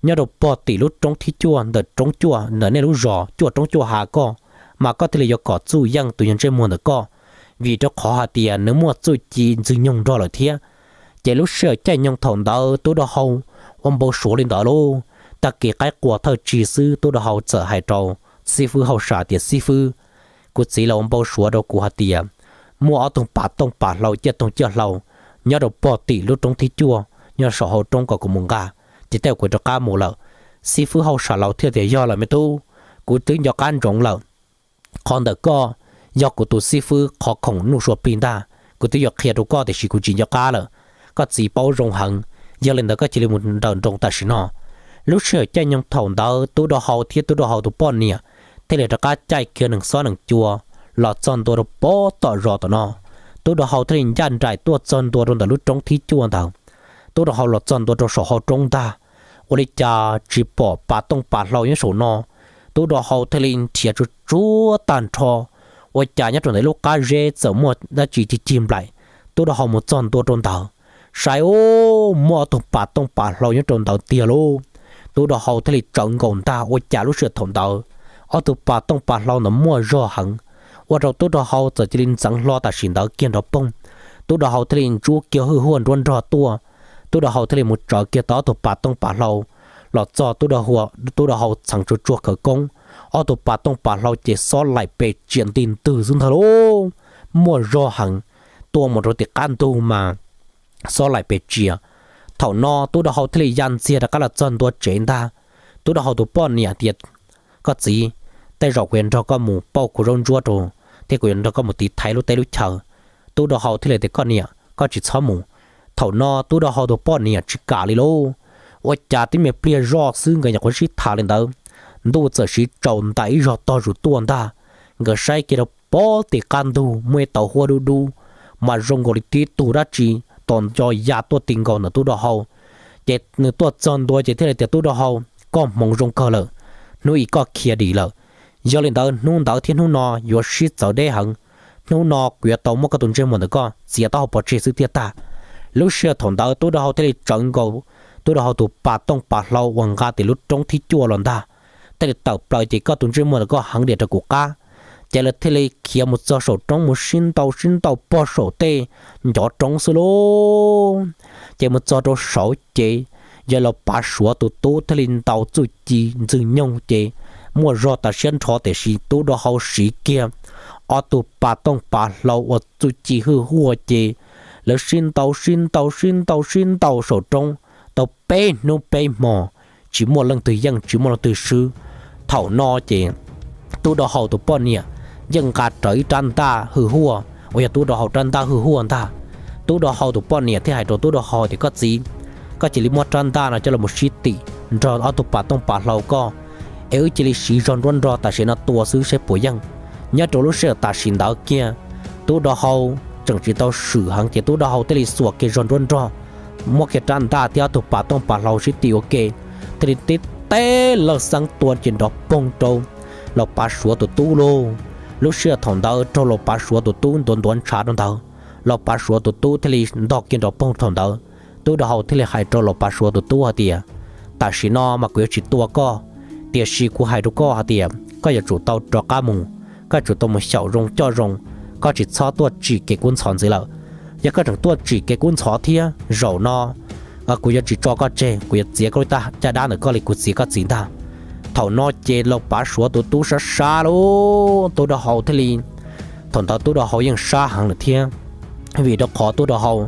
nyob rau pog tim lub roob thib cuaj ntawm roob cuaj ntawm nej lub zos cuaj roob cuaj hav koj, mas koj thiaj li yuav kom txuj yeej tus yawg ntsej muag ntawm koj, vim rau qhov hais tias nws muaj txuj ci ntxwg nyoog nrog lawm thiab. Ces lub sij hawm caij nyoog thaum ntawd tub rau hau ua npau suav li ntawd lauj. Tag kis qaib qua thawj tsig xwb tub rau hau txawm hais rau xib fwb hauj sam tias, Xib fwb, kuv txiv los ua npau suav rau kuv hais tias muaj ob tug pas tooj pas hlau ciaj tooj ciaj hlau nyob rau pog tim lub roob thib cuaj nyob saum hauv roob kom kuv mus nqa, ces tej kuv rov qab mus lawm. Xib fwb hauj sam laus thiaj tias, Yog lawm me tub, kuv twb nco qab ntsoov lawm. Qhov ntawm koj yog kuv tus xib fwb qhov khoom nuj sua plig ntag, kuv twb yuav qhia rau koj tiam sis kuv tsis nco qab lawm. Koj txiv paub zoo heev, yog li ntawd koj cia li mus nrawm nroos tam sim no. Lub sij hawm caij nyoog thaum ntawd tub rau hau thiab tub rau hau tus poj niam thiaj li rov qab caij kiag nees xob nees cua los txog ntua rau pem tom zos tom no. Tub rau hau thiaj li ncaj nraim tuaj txog ntua rau ntawm lub roob thib cuaj ntawd. Tub rau hau los txog ntua rau saum hauv roob ntag, ua li cas tsis pom pas tooj pas hlau nyob saum no. Tub rau hau thiaj li nrhiav tsuag tsuag tag nrho, ua cas nyob rau ntawm lub qab zeb txawm muaj dab tsi cig cig nplaim. Tub rau hau mus txog ntua rau ntawd, saib ub, muaj ob tug pas tooj pas hlau nyob rau ntawd tiag lauj. Tub rau hau thiaj li tsawv nkaus ntag, ua cas lub sij hawm thaum ntawd ob tug pas tooj pas hlau ntawd muaj zog heev, ua rau tub rau hau txawm cia li ntxeev hlo tam sim ntawd kiag nrov poog. Tub rau hau thiaj li ntsuab kiag hwj huaj nruab nrog tuaj, tub rau hau thiaj li mus tsawv kiag tau ob tug pas tooj pas hlau los txog tub rau hau txheev tsuag tsuag khawv koob, ob tug pas tooj pas hlau ces xob laim pes tsia nti ntwg xwb ntag lauj. Muaj zog heev, tuaj mus rau tim qab ntug mas xob laim pes tsia. Thaum no tub rau hau thiaj li ya ntxiag rov qab los txog ntua tsev ntag. Tub rau hau tus poj niam tias, Koj txiv, tej zaum kuv yuav nrog koj mus pauj kua zaub ntsuab rau, thiab kuv yuav nrog koj mus tiv thaiv lub teb lub chaw. Tub rau hau thiaj li tias, Koj niam, koj tsis txhob mus. Thaum no tub rau hau tus poj niam tsis kam li lauj, ua cas tib me pliag zoj xwb nkawd nyuam qhuav sib tham li ntawd, ntuj txawm siv tsaus ntais ib zog tog zus tuaj ntag. Nkawd saib kiag rau pem tim qab ntug muaj ib tauv huab dub dub mas zoo nkaus li tib tug dab tsi tos nco ya tuaj ti nkaus ntawm tub rau hau. Ces nws tuaj txog ntua ces thiaj li tias, Tub rau hau, koj hmoov zoo kawg lawm, hnub ib koj khiav dim lawm. Yog li ntawd hnub ntawd thiab hnub no yuav sib txawv deb heev. Hnub no kuv yuav tau muab koj tus ntsej muag ntawm koj txiav taub hau pov tseg xwb thiaj tag. Lub sij hawm thaum ntawd tub rau hau thiaj li tsawv nkaus tub rau hau tus pas tooj pas hlau uas nqa tim lub roob thib cuaj los ntag, thiaj li tawm plaws ces, Koj tus ntsej muag ntawm koj heev diam rau kuv qab. Ces lawv thiaj li khiav mus txog saum roob mus sib ntaus sib ntaus pog saum tej ncov roob xwb lauj. Ces mus txog rau saud ces yog Laus Pav Suav tus tub thiaj li ntaus txuj ci ntxwg nyoog ces muaj zog tas siab nrho tiam sis tub rau hau siv kiag ob tug pas tooj pas hlau uas txuj ci hwj huaj ces lawv sib ntaus sib ntaus sib ntaus sib ntaus saum roob tau peb hnub peb hmo, tsis muaj leej twg yeej tsis muaj leej twg swb. Thaum no ces tub rau hau tus poj niam yeej nqa rawv ib rab ntaj hwj huaj uas yog tub rau hau rab ntaj hwj huaj ntag. Tub rau hau tus poj niam thiaj hais rau tub rau hau tias, Koj txiv, koj cia li muab rab ntaj no coj los sib tim nrog ob tug pas tooj pas hlau koj, es wb cia li siv zog nruab nrog tam sim no tua xwb saib puas yeej. Nyob rau lub sij hawm tam sim ntawd kiag, tub rau hau tseem tsis tau swm heev ces tub rau hau thiaj li xuas kiag zog nruab nrog, muab kiag rab ntaj thiab ob tug pas tooj pas hlau sib tim ua ke, thiaj li tib teb lawj xeeb tua ces nrov poog rau Laus Pav Suav tus tub lauj. Lub sij hawm thaum ntawd raug Laus Pav Suav tus tub ntuav ntuav ntshav rau ntawd, Laus Pav Suav tus tub thiaj li ntog kiag nrov poog thaum ntawd. Tub rau hau thiaj li hais rau Laus Pav Suav tus tub hais tias, Tam sim no mas kuv yuav tsis tua koj, tiam sis kuv hais rau koj hais tias koj yuav tsum tau rov qab mus, koj tsum tau mus xyaum zoo coj zoo, koj tsis txhob tuaj tsim kev kub ntxhov ntxiv lawm. Yog koj tseem tuaj tsim kev kub ntxhov thiab zaum no kuv yuav tsis tso koj tseg, kuv yuav txiav koj lub caj dab ntawm koj li kuv txiav koj txiv ntag. Thaum no ces Laus Pav Suav tus tub sab sab lauj, tub rau hau thiaj li, thaum ntawd tub rau hau yeej sab heev lawm thiab, vim rau qhov tub rau hau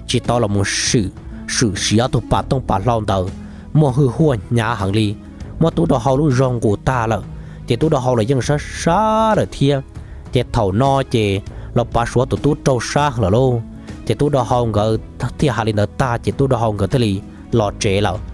tsis tau los mus swm, swm siv ob tug pas tooj pas hlau ntawd muaj hwj huaj hnyav heev li, muab tub rau hau lub zog nqus tag lawm, ces tub rau hau los yeej sab sab lawm thiab. Ces thaum no ces Laus Pav Suav tus tub raug sab heev lawm lauj, ces tub rau hau nkawd thiaj hais li ntawd tag ces tub rau hau nkawd thiaj li los tsev lawm.